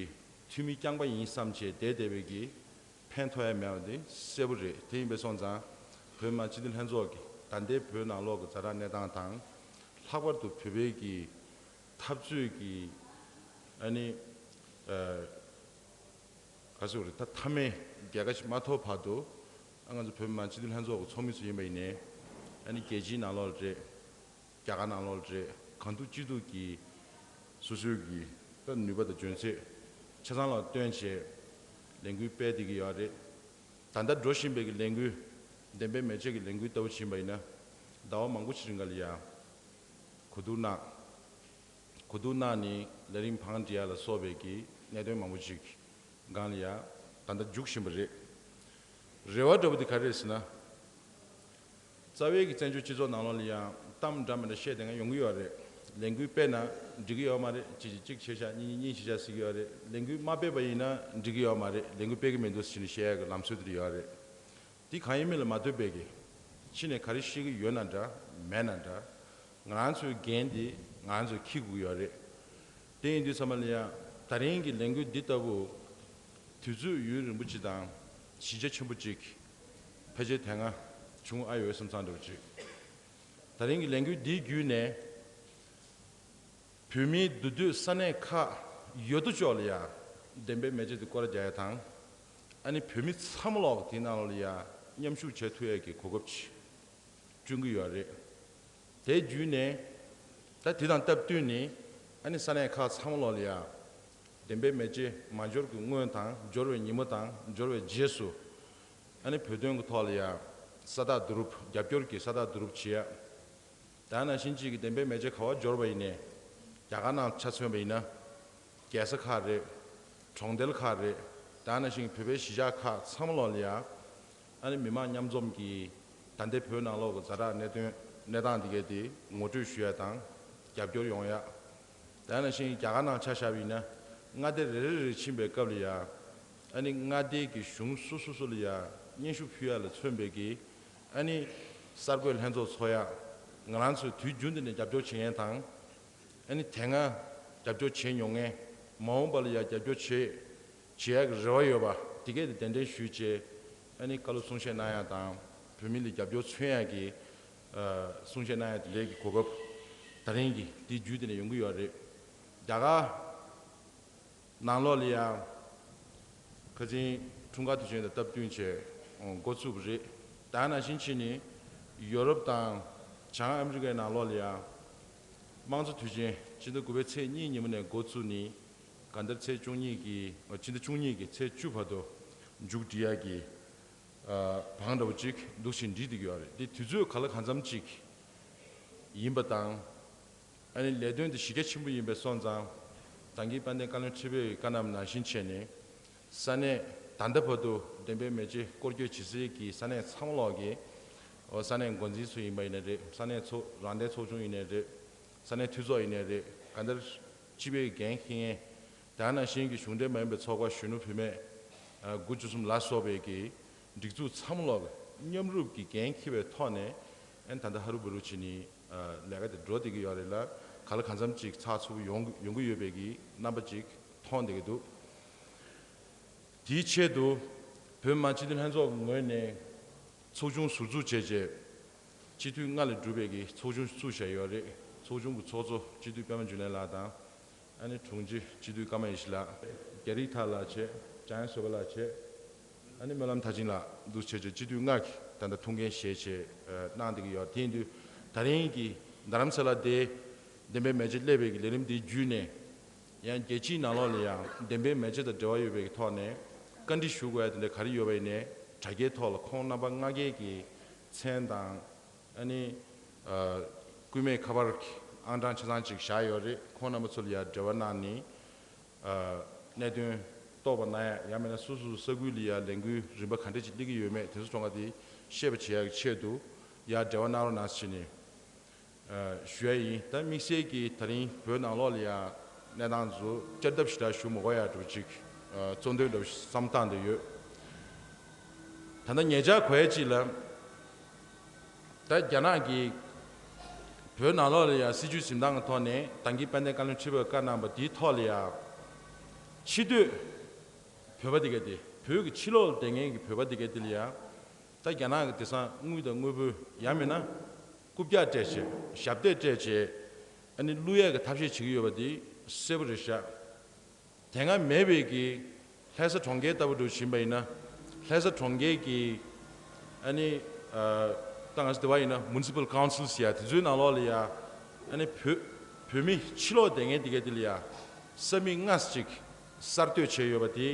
འཐུས་མི་རྐྱང་པ་ཡིན་བསམ་བྱས་བསྡད་བསྡད་པའི་གི་ཕན་ཐོགས་ཡ་མེད་པ་དེ་གསལ་པོ་རེད། དེ་ཡིན་པས་སོང་ཙང་བོད་མི་མང་སྤྱི་འཐུས་ལྷན་ཚོགས་ཀྱི་ད་ལྟའི་བོད་ནང་ལོགས་ཀྱི་ཛ་དྲག་གནས་སྟངས་དང་། ལྷག་པར་དུ་བོད་པའི་གི་འཐབ་རྩོད་ཀྱི་ཨ་ནི་ཨ་ག་ཟེར་དགོས་རེད། ད་མཐའ་མའི་རྒྱལ་ཁ་ཞིག་མ་ཐོབ་བར་དུ། ཨ་ང་ཚོ་བོད་མི་མང་སྤྱི་འཐུས་ལྷན་ཚོགས་ཀྱི་ཚོགས་མི་ཚོ་ཡིན་པ་ཡིན་ནའི། ཨ་ནི་རྒྱལ་སྤྱིའི་ནང་ལོགས་རེད། རྒྱ་གར་ནང་ལོགས་རེད། གང་ཐུབ་ཅི་ཐུབ་ཀྱིས་སོ་སོའི་གི་ད་ནུས་པ་དང་འཇོན་ཚད་ཆ་ཚང་ལ་བཏོན་བྱས་ལས་འགུལ་སྤེལ་བསྡད་ཀྱི་ཡོད་རེད། ད་ལྟ་འགྲོ་བཞིན་པའི་གི་ལས་འགུལ། བདེན་པའི་མེ་ལྕེ་གི་ལས་འགུལ་ལྟ་བུ་ཕྱིན་པ་ཡིན་ན། ཟླ་བ་མང་པོ་ཞིག་རིང་ག་ལ་ཡ་གོ་བསྡུར་གནང་། གོ་བསྡུར་གནང་ནས་ལས་རིམ་བང་སྒྲིག་ཡ་ལ་སོགས་པའི་གི་གནད་དོན་མང་པོ་ཞིག་སྒང་ལ་ཡ་ད་ལྟ་རྒྱུག་བཞིན་པ་རེད། རེ་བ་འདྲ་པོ་དེ་ག་རེ་རེད་ཟེར་ན། རྩ་བའི་གི་བཙན་བྱོལ་སྤྱི་ཚོགས་ནང་ལོགས་ལ་ཡང་གཏམ་འདྲ་མི་འདྲ་བཤད་བསྡད་མཁན་ཡོང་གི་ཡོད་རེད། ལས་འགུལ་སྤེལ་ན་འགྲིག་གི་ཡོད་མ་རེད། གཅིག་གིས་གཅིག་བྱས་ཤག་གཉིས་ཀྱིས་གཉིས་བྱས་ཤག་ཟེར་གྱི་ཡོད་རེད། ལས་འགུལ་མ་སྤེལ་བ་ཡིན་ན་འགྲིག་གི་ཡོད་མ་རེད། ལས་འགུལ་སྤེལ་གི་མི་འདུག་ཟེར་ནས་བཤད་ཡ་གི་ལམ་སྲོལ་དེ་ཡོད་རེད། དེ་གང་ཡིན་མིན་ལ་མ་ལྟོས་པའི་གི་ཕྱི་ནས་ག་རེ་བཤད་གི་ཡོད་ན་འདྲ་མེད་ན་འདྲ། ང་རང་ཚོའི་འགན་དེ་ང་རང་ཚོས་འཁྱེར་དགོས་ཀྱི་ཡོད་རེད། དེ་ཡིན་དུས་ཙམ་པ་ལ་ཡང་ད་རིང་གི་ལས་འགུལ་འདི་ལྟ་བུ་དུས་ཚོད་ཡུན་རིང་པོ་ཅིག་དང་གཞི་རྒྱ་ཆེན་པོ་ཅིག་ཕལ་ཆེར་དེ་སྔ་བྱུང་ཨ་ཡོད་བསམ་བསམ་འདྲ་པོ་ཅིག་ད་རིང་གི་ལས་འགུལ་འདིའི་བརྒྱུད་ནས་བོད་མིའི་འདུ་སྡོད་ས་གནས་ཁག་ཡོད་དོ་ཅོག་ལ་ཡ་བདེན་པའི་མེ་ལྕེ་དེ་སྐོར་ར་རྒྱག་ཡ་དང་། ཨ་ནི་བོད་མི་ཚང་མ་ལོག་དེའི་ནང་ལ་ཡ་མཉམ་ཞུགས་བྱེད་ཐུབ་ཡ་གི་གོ་སྐབས་ཅིག་བསྐྲུན་གྱི་ཡོད་རེད། དེ་བརྒྱུད་ནས་ད་དེ་དང་སྟབས་བསྟུན་ནས་ཨ་ནི་ས་གནས་ཁག་ཚང་མ་ལོག་ལ་ཡ་བདེན་པའི་མེ་ལྕེ་མ་འབྱོར་གྱི་སྔོན་དང་། འབྱོར་བའི་ཉིན་མོ་དང་། འབྱོར་བའི་རྗེས་སུ་ཨ་ནི་བོད་དོན་གྱི་ཐོག་ལ་ཡ་ས་རྟགས་བསྡུ་རུབ། རྒྱབ་སྐྱོར་གྱི་ས་རྟགས་བསྡུ་རུབ་བྱེད་ཡ། ད་ནང་བཞིན་གཅིག་གི་བདེན་པའི་མེ་ལྕེ་ག་པར་འབྱོར་བ་ཡིན་ནའི། རྒྱ་གར་ནང་ཆ་མཚོན་པ་ཡིན་ན། རྒྱལ་ས་ཁག་རེད། གྲོང་རྡལ་ཁག་རེད། ད་ནང་བཞིན་བོད་པའི་གཞིས་ཆགས་ཁག་ཚང་མ་ལོག་ལ་ཡ་ཨ་ནི་མི་མང་མཉམ་འཛོམས་ཀྱིས་ད་ལྟའི་བོད་ནང་ལོགས་ཀྱི་ཛ་དྲག་གནད་དོན། གནས་སྟངས་འདི་གའི་དེ་ངོ་སྤྲོད་ཞུ་ཡ་དང་རྒྱབ་སྐྱོར་ཡོང་ཡ། ད་ནང་བཞིན་རྒྱ་གར་ནང་ཆ་བཞག་པ་ཡིན་ན། མངའ་སྡེ་རེ་རེ་རེ་ཕྱིན་པའི་སྐབས་ལ་ཡ་ཨ་ནི་མངའ་སྡེའི་གི་གཞུང་སོ་སོ་སོ་ལ་ཡ་སྙན་ཞུ་ཕུལ་ཡ་ལ་མཚོན་པའི་གི་ཨ་ནི་གསར་འགོད་ལྷན་ཚོགས་ཚོགས་ཡ། ང་རང་ཚོས་དུས་རྒྱུན་དུ་ནས་རྒྱབ་སྐྱོར་བྱེད་མཁན་དང་། ཨ་ནི་དེ་སྔ་རྒྱབ་སྐྱོར་བྱེད་མྱོང་མཁན། མ་འོངས་པ་ལ་ཡ་རྒྱབ་སྐྱོར་བྱེད་བྱེད་ཡ་གི་རེ་བ་ཡོད་པ་དེ་གས་དེ་གདན་འདྲེན་ཞུས་བྱས། ཨ་ནི་བཀའ་སློབ་གསུང་བཤད་གནང་ཡ་དང་། བོད་མི་ལ་རྒྱབ་སྐྱོར་མཚོན་ཡ་གི་ཨ་གསུང་བཤད་གནང་ཡ་དེ་འདྲའི་གི་གོ་སྐབས་ད་རིང་གི་དེ་བརྒྱུད་དེ་ནས་ཡོང་གི་ཡོད་རེད། རྒྱ་གར་ནང་ལོགས་ལ་ཡ་ཁ་སང་འཁྲུངས་སྐར་དུས་ཆེན་དང་སྟབས་བསྟུན་བྱས་འགོ་བཙུགས་པ་རེད། ད་ནང་བཞིན་བྱས་ནས་ཡོ་རོབ་དང་བྱང་ཨ་མི་རི་ཀའི་ནང་ལོགས་ལ་ཡ་དམངས་གཙོ་དུས་ཆེན་སྤྱི་ཟླ་དགུ་པའི་ཚེས་གཉིས་ཉིན་མོ་ནས་འགོ་བཙུགས་ནས། གང་ལྟར་ཚེས་བཅུ་གཉིས་ཀྱི། ཨ། སྤྱི་ཟླ་བཅུ་གཉིས་ཀྱི་ཚེས་བཅུ་བར་དུ་མཇུག་སྒྲིལ་ཡག་གི། ཨ། བང་འདྲ་བོ་ཅིག་འདུག་བཞིན་སྒྲིག་བསྡད་ཀྱི་ཡོད་རེད། དེ་དུས་ཚོད་ག་ལ་གང་འཚམ་ཅིག་ཡིན་པ་དང་། ཨ་ནི་ལས་དོན་དེ་གཞི་རྒྱ་ཆེན་པོ་ཡིན་པས་སོང་ཙང་། ད་གིན་དཔལ་ལྡན་བཀའ་བློན་ཁྲི་པའི་བཀའ་གནང་བ་ནང་བཞིན་བྱས་ནས། ས་གནས་ད་ལྟ་བར་དུ་བདེན་པའི་མེ་ལྕེ་སྐོར་སྐྱོད་བྱེད་སའི་གི་ས་གནས་ཚང་མ་ལོག་གི། ཨོ། ས་གནས་འགོ་འཛིན་ཚོ་ཡིན་པ་ཡིན་ན་རེད། ས་གནས་ཚོགས། རང་བདེན་ཚོགས་ཆུང་ཡིན་ནའི་རེད། ས་གནས་འཐུས་ཚོགས་ཡིན་ནའི་རེད། གང་ལྟར་སྤྱི་པའི་འགན་འཁྱེར་མཁན། དེ་ནང་བཞིན་གྱི་གཞུང་འབྲེལ་མ་ཡིན་པའི་ཚོགས་པ་གཞོན་ནུ་བུད་མེད། ཨ། དགུ་བཅུ་གསུམ་ལ་སོགས་པའི་གི་སྒྲིག་འཛུགས་ཚང་མ་ལོག་མཉམ་རུབ་ཀྱི་འགན་འཁྱེར་བའི་ཐོག་ནས། ཨན། ད་ལྟ་ཧ་རུ་བུ་རུ་བྱས་ནས། ཨ། ལས་ཀ་དེ་འགྲོ་བསྡད་ཀྱི་ཡོད་རེད་ལ། ག་ལ་གང་འཚམ་ཅིག་ཚགས་ཚུད་པོ་ཡོང་། ཡོང་གི་ཡོད་པའི་གི་རྣམ་པ་ཅིག་མཐོང་བསྡད་ཀྱི་འདུག་དེའི་ཆེད་དུ་བོད་མི་མང་སྤྱི་འཐུས་ལྷན་ཚོགས་ཀྱི་ངོས་ནས་ཚོགས་ཆུང་ཟུར་འཛུགས་བྱས་རྗེས། སྤྱི་འཐུས་ལྔ་ལས་གྲུབ་པའི་གི་ཚོགས་ཆུང་བཙུགས་བཞག་ཡོད་རེད། ཚོགས་ཆུང་གི་ཚོགས་གཙོ་སྤྱི་འཐུས་པད་མ་འབྱུང་གནས་ལགས་དང་། ཨ་ནི་དྲུང་ཆེ་སྤྱི་འཐུས་ཀརྨ་ཡེ་ཤེས་ལགས། རྒྱ་རིག་ཐར་ལགས་བྱས། འཇམ་དབྱངས་བཟོད་པ་ལགས་བྱས། ཨ་ནི་སྨོན་ལམ་མཐར་ཕྱིན་ལགས། འདུག་བྱས་རྗེས་སྤྱི་འཐུས་ལྔ་གི་ ད་ལྟ་ཐུགས་འགན་བཞེས་བྱས་གནང་བསྡད་ཀྱི་ཡོད། དེ་ཡིན་དུས་ད་རིང་གི་རྡ་རམ་ས་ལ་དེ་བདེན་པའི་མེ་ལྕེ་སླེབས་པའི་གི་ལས་རིམ་འདི་བརྒྱུད་ནས། ཡང་རྒྱལ་སྤྱིའི་ནང་ལོགས་ལ་ཡང་བདེན་པའི་མེ་ལྕེ་དང་འབྲེལ་བ་ཡོད་པའི་གི་ཐོག་ནས་བཀའ་འདྲི་ཞུ་དགོས་ཡ་དེ་འདྲ་ག་རེ་ཡོད་པ་ཡིན་ནའི་དྲ་རྒྱའི་ཐོག་ལ་ཁོང་རྣམ་པ་ལྔ་གའི་གི་མཚན་དང་། ཨ་ནི་ཨ་སྐུད་མེད་ཁ་པར་གྱི་ཨང་གྲངས་ཆ་ཚང་ཅིག་བཞག་ཡོད་རེད། ཁོང་རྣམ་པ་ཚོ་ལ་ཡང་འབྲེལ་བ་གནང་ནས་ཨ་གནད་དོན་རྟོགས་པ་གནང་ཡ། ཡང་མིན་ན་སོ་སོ་ས་ཁུལ་ལ་ཡང་ལས་འགུལ་རིམ་པ་ག་འདྲ་ཅིག་སླེབས་ཀྱི་ཡོད་མེད་དེ་ཚོ་གྲོངས་ཁ་དེ་ཤེས་པ་བྱེད་ཡ་གི་ཆེད་དུ་ཡང་འབྲེལ་བ་གནང་རོགས་གནང་ཟེར་ནས་ཨ་ཞུ་ཡ་ཡིན། ད་དམིགས་བསལ་གྱིས་ད་རིང་བོད་ནང་ལོགས་ལ་ཡང་གནས་སྟངས་ཚོ་བསྐྱར་ལྡབ་ཞེ་དྲག་ཞུ་མི་དགོས་ཡ་འདྲ་པོ་ཅིག་ཨ་གཙོ་འདོན་འདྲ་པོ་ཞིག་བསམ་སྟངས་དེ་ཡོད། ད་ལྟ་ཉེ་ཆར་གོ་ཡ་ཅིག་ལ། ད་རྒྱ་ནག་གིས་བོད་ནང་ལོགས་ལ་ཡང་སྲིད་བྱུས་འཛིན་སྟངས་ཀྱི་ཐོག་ནས་ད་གིན་དཔལ་ལྡན་བཀའ་བློན་ཁྲི་པས་བཀའ་གནང་པ་དེའི་ཐོག་ལ་ཡང་། ཕྱི་སྡོད་བོད་པ་དེ་ག་དེ་བོད་ཀྱི་ཕྱི་ལོགས་ལ་བསྡད་མཁན་གྱི་བོད་པ་དེ་ག་དེ་ལ་ཡང་། ད་རྒྱ་ནག་གི་དེང་སང་དངུལ་དང་དངོས་པོ་ཡང་མིན་ན་རྐུབ་བཀྱག་སྤྲད་བྱས་ཞབས་སྟེགས་སྤྲད་བྱས་ཨ་ནི་བླུག་ཡས་ཀྱི་ཐབས་ཤེས་བྱེད་ཀྱི་ཡོད་པ་དེ་གསལ་པོ་རེད་ཤག་དེ་སྔ་མེད་པའི་གི་ལྷ་ས་གྲོང་ཁྱེར་ལྟ་བུ་འདྲ་བཞིན་པ་ཡིན་ན། ལྷ་ས་གྲོང་ཁྱེར་གྱི་ཨ་ནི་ཨ་ད་ང་ཚོ་དེ་བ་ཡིན་ན་Municipal Council ཟེར་ཡ་དེ་ཚོའི་ནང་ལོགས་ལ་ཡ་ཨ་ནི་བོད་བོད་མི་ཕྱི་ལོགས་བསྡད་མཁན་དེ་ག་དེ་ལ་ཡ་ས་མིག་ལྔ་ཅིག་གསར་གཏོད་བྱས་ཡོད་པ་དེ་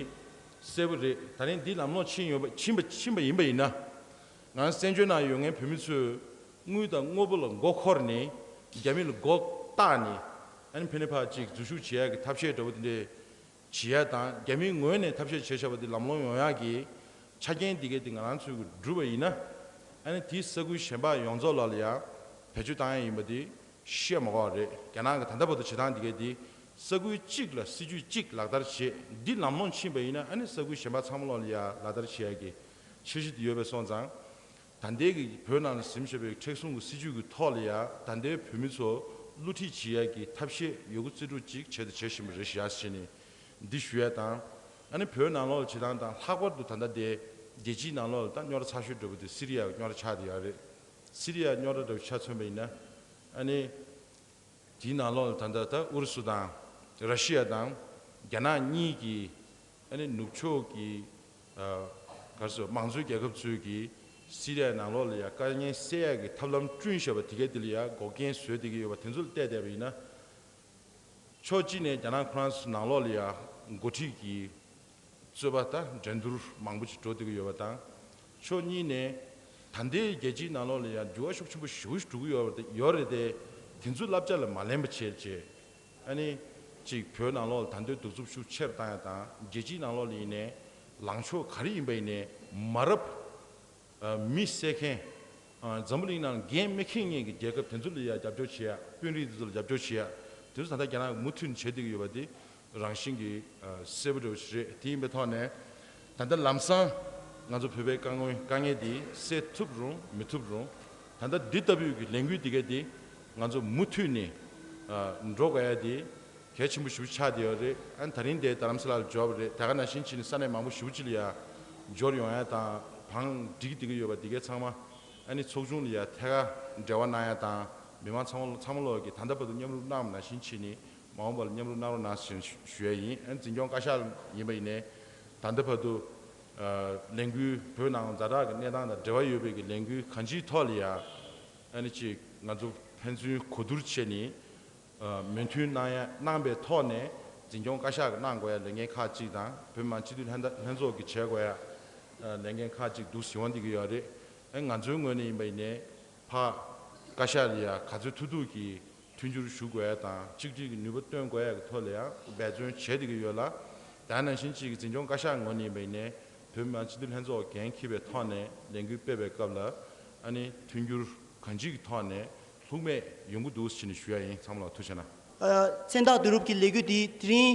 གསལ་པོ་རེད། ད་རིང་འདི་ལམ་ལྷོང་ཕྱིན་ཡོད་པ་ཕྱིན་པ་ཕྱིན་པ་ཡིན་པ་ཡིན་ན། ང་བཙན་བྱོལ་ནང་ཡོད་མཁན་བོད་མི་ཚོས་དངུལ་དང་དངོས་པོ་ལ་མགོ་འཁོར་ནས་རྒྱ་མི་ལ་མགོ་བཏགས་ནས་ཨ་ནི་ཕན་ནི་ཕ་ཅིག་འཛུལ་ཞུགས་བྱེད་ཡག་གི་ཐབས་ཤེས་འདྲ་བོ་དེ་འདྲས་བྱེད་ཡ་དང་རྒྱ་མིའི་ངོས་ནས་ཐབས་ཤེས་བྱས་བཞག་པ་དེ་ལམ་ལྷོང་ཡོང་ཡག་གི་ཆ་རྐྱེན་འདི་གས་དེ་ང་རང་ཚོས་ཀྱི་བསྒྲུབས་པ་ཡིན་ན་ཨ་ནི་དེའི་ས་ཁུལ་གཞན་པ་ཡོངས་རྫོགས་ལ་ལ་ཡ་བེད་སྤྱོད་བཏང་ཡ་ཡིན་པ་དེ་བཤད་མ་དགོས་པ་རེད། རྒྱ་ནག་གི་ད་ལྟ་བར་དུ་བྱེད་སྟངས་འདི་གས་དེ་ས་ཁུལ་གཅིག་ལ་སྲིད་ཇུས་གཅིག་ལག་བསྟར་བྱེད་འདི་ལམ་ལྷོང་ཕྱིན་པ་ཡིན་ན་ཨ་ནི་ས་ཁུལ་གཞན་པ་ཚང་མ་ལོག་ལ་ཡ་ལག་བསྟར་བྱེད་ཡ་གི་འཆར་གཞི་དེ་ཡོད་པའི་སོང་ཙང་། ད་ལྟའི་གི་བོད་ནང་ལ་འཛིན་བཞིན་པའི་མཁྲེགས་བཟུང་གི་སྲིད་བྱུས་ཀྱི་ཐོག་ལ་ཡ་ད་ལྟའི་བོད་མི་ཚོ་བསླུ་བྲིད་བྱེད་ཡ་གི་ཐབས་ཤེས་ཡོད་རྒུ་རྩིས་སྤྲོད་ཅིག་བྱས་དང་བྱེད་བཞིན་པ་རེད་ཤག་ཟེར་ནས་འདི་ཞུ་ཡ་དང་། ཨ་ནི་བོད་ནང་ལོགས་ལ་བྱེད་སྟངས་དང་ལྷག་པར་དུ་ད་ལྟ་དེ་རྒྱལ་སྤྱིའི་ནང་ལོགས་ལ་ད་རྙོག་དྲ་ཚ་ཤོས་འདྲ་པོ་དེ་སི་རི་ཡ་རྙོག་དྲ་ཆགས་བསྡད་ཡོད་རེད། སི་རི་ཡ་རྙོག་དྲ་འདྲ་པོ་ཆ་མཚོན་པ་ཡིན་ན་ཨ་ནི། དེའི་ནང་ལོགས་ལ་ད་ལྟ་ད་ཨུ་རུ་སུ་དང་ར་ཤི་ཡ་དང་རྒྱ་ནག་གཉིས་ཀྱིས་ཨ་ནི་ནུབ་ཕྱོགས་ཀྱི་ཨ་ག་རེ་ཟེར་མང་གཙོའི་རྒྱལ་ཁབ་ཚོས་ཀྱིས་སི་རི་ཡའི་ནང་ལོགས་ལ་ཡ་དཀའ་ངལ་སེལ་ཡག་གི་ཐབས་ལམ་བསྐྲུན་བཞག་པ་དེ་གའི་དེ་ལ་ཡ་འགོག་རྐྱེན་བཟོས་བསྡད་ཀྱི་ཡོད་པ་དེ་ཚོ་ལ་བལྟས་བསྡད་པ་ཡིན་ན། ཕྱོགས་གཅིག་ནས་རྒྱ་ནག་ཁོ་རང་ཚོ་ནང་ལོགས་ལ་ཡ་འགོ་ཁྲིད་ཀྱི་རྩོད་པ་དང་འགྲན་བསྡུར་མང་པོ་ཅིག་འགྲོ་བསྡད་ཀྱི་ཡོད་པ་དང་། ཕྱོགས་གཉིས་ནས་ད་ལྟའི་རྒྱལ་སྤྱིའི་ནང་ལོགས་ལ་ཡང་འགྱུར་བ་ཤུགས་ཆེན་པོ་ཞེ་པོ་ཞིག་འགྲོ་གི་ཡོད་རེད་ཡོད་རེད་དེ། དེ་ཚོའི་བསླབ་བྱ་ལ་མ་ལེན་པ་བྱས་བྱས། ཨ་ནི་གཅིག་བོད་ནང་ལོགས་ལ་ད་ལྟའི་གདུག་རྩུབ་ཤུགས་ཆེ་རུ་བཏང་ཡ་དང་རྒྱལ་སྤྱིའི་ནང་ལོགས་ལ་ཡིན་ནའི་ལངས་ཕྱོགས་ག་རེ་ཡིན་པ་ཡིན་ནའི་མ་རབས། ཨ་མི་བསད་མཁན། ཨ་འཛམ་བུ་གླིང་ནང་འགན་མི་འཁྱེར་མཁན་གྱི་རྒྱལ་ཁབ་དེ་ཚོ་ལ་ཡང་རྒྱབ་སྐྱོར་བྱེད་ཡ། དཔོན་རིགས་དེ་ཚོ་ལ་རྒྱབ་སྐྱོར་བྱེད་ཡ། དེ་ཚོ་ད་ལྟ་རྒྱ་ནག་གིས་མུ་མཐུད་ནས་བྱེད་བསྡད་ཀྱི་ཡོད་པ་དེ་རང་བཞིན་གྱིས་ཨ་གསལ་པོ་འདྲ་བོ་ཞིག་རེད། དེ་ཡིན་པའི་ཐོག་ནས་ད་ལྟ་ལམ་སང་ང་ཚོ་བོད་པའི་དཀའ་ངལ་དཀའ་ངལ་དེ་སེལ་ཐུབ་རུང་མི་ཐུབ་རུང་། ད་ལྟ་འདི་ལྟ་བུའི་གི་ལས་འགུལ་འདི་གས་དེ་ང་ཚོ་མུ་མཐུད་ནས་ཨ་འགྲོ་དགོས་ཡ་དེ། གལ་ཆེན་པོ་ཞེ་པོ་ཆགས་བསྡད་ཡོད་རེད། ཨ་ནི་ད་རིང་དེ་རྡ་རམ་ས་ལར་འབྱོར་བ་རེད། དེ་ག་ནང་བཞིན་བྱས་ནས་ས་གནས་མང་པོ་ཞེ་པོ་ཅིག་ལ་ཡ་འབྱོར་ཡོང་ཡ་དང་བང་སྒྲིག་བསྡད་ཀྱི་ཡོད་པ་འདི་གའི་ཚང་མ་ཨ་ནི་ཚོགས་ཆུང་ལ་ཡ་ཐད་ཀར་འབྲེལ་བ་གནང་ཡ་དང་མི་མང་ཚང་མ་ཚང་མ་ལོག་གིས་ད་ལྟ་བར་དུ་མཉམ་རུབ་གནང་བ་ནང་བཞིན་བྱས་ནས་མ་འོངས་པ་ལ་མཉམ་རུབ་གནང་རོགས་གནང་ཞེས་ཞུ་ཡ་ཡིན། ཨ་ནི་འཛིན་སྐྱོང་བཀའ་ཤག་ཡིན་པ་ཡིན་ནའི་ད་ལྟ་བར་དུ་ཨ་ལས་འགུལ་བོད་ནང་ཛ་དྲག་གི་གནས་སྟངས་དང་འབྲེལ་བ་ཡོད་པའི་གི་ལས་འགུལ་གང་ཅིའི་ཐོག་ལ་ཡ་ཨ་ནི་ཅིག་ང་ཚོ་ཕན་ཚུན་གོ་བསྡུར་བྱས་ནས། ཨ་མོས་མཐུན་གནང་ཡ་གནང་པའི་ཐོག་ནས་འཛིན་སྐྱོང་བཀའ་ཤག་གིས་གནང་དགོས་ཡ་ལས་འགན་ཁག་ཅིག་དང་བོད་མི་མང་སྤྱི་འཐུས་ལྷན་ལྷན་ཚོགས་ཀྱིས་བྱེད་དགོས་ཡ་ཨ་ལས་འགན་ཁག་ཅིག་འདུག་ཟེར་ཡོང་བསྡད་ཀྱི་ཡོད་རེད། ཨ་ང་ཚོའི་ངོས་ནས་ཡིན་པ་ཡིན་ནའི་ཕར་བཀའ་ཤག་ལ་ཡ་ག་ཚོད་ཐུབ་ཐུབ་ཀྱིས་མཐུན་འགྱུར་ཞུ་དགོས་ཡ་དང་གཅིག་སྒྲིལ་གྱི་ནུས་པ་བཏོན་དགོས་ཡ་གི་ཐོག་ལ་ཡང་འབད་བརྩོན་བྱས་བསྡད་ཀྱི་ཡོད་ལ། ད་ནང་བཞིན་གཅིག་གི་འཛིན་སྐྱོང་བཀའ་ཤག་ངོས་ནས་ཡིན་པ་ཡིན་ནའི་བོད་མི་མང་སྤྱི་འཐུས་ལྷན་ཚོགས་འགན་འཁྱེར་བའི་ཐོག་ནས་ལས་འགུལ་སྤེལ་བའི་སྐབས་ལ་ཨ་ནི་མཐུན་འགྱུར་གང་ཅིའི་ཐོག་ནས་ལྷུག་མེད་ཡོང་གི་འདུག་ཟེར་ནས་ཞུ་ཡ་ཡིན། ཚང་མ་ལ་ཐུགས་རྗེ་གནང་། ཨ་མཚན་རྟགས་བསྡུ་རུབ་ཀྱི་ལས་འགུལ་འདི་དེ་རིང་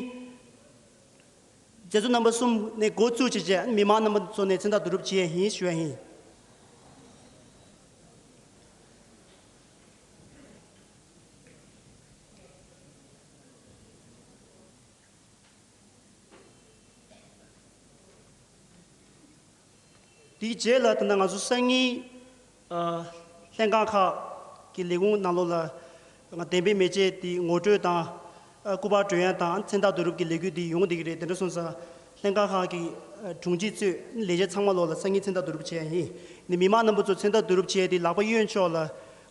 མཛད་གཙོ་རྣམ་པ་གསུམ་ནས་འགོ་བཙུགས་བྱས་རྗེས་མི་མང་རྣམ་པ་ཚོ་ནས་མཚན་རྟགས་བསྡུ་རུབ་བྱེད་ཡ་ཡིན་ཞུ་ཡ་ཡིན། དེའི་རྗེས་ལ་ད་ལྟ་ང་ཚོ་སང་ཉིན་ཨ་ལྷན་ཁང་ཁག་གི་ལས་ཁུངས་ནང་ལོགས་ལ་ང་བདེན་པའི་མེ་ལྕེ་དེ་ངོ་སྤྲོད་དང་ཨ་སྐུ་པར་སྒྲོན་ཡ་དང་མཚན་རྟགས་བསྡུ་རུབ་ཀྱི་ལས་འགུལ་དེ་ཡོང་བསྡད་ཀྱི་རེད། དེ་འདྲ་སོང་ཙང་ ལྷན་ཁང་ཁག་གི་ཨ་དྲུང་ཆེ་གཙོས་ལས་བྱེད་ཚང་མ་ལོག་ལ་སང་ཉིན་མཚན་རྟགས་བསྡུ་རུབ་བྱས་ཡིན། ནི་མི་མང་རྣམ་པ་ཚོ་མཚན་རྟགས་བསྡུ་རུབ་བྱས་ཏེ་ལག་པ་གཡོན་ཕྱོགས་ལ་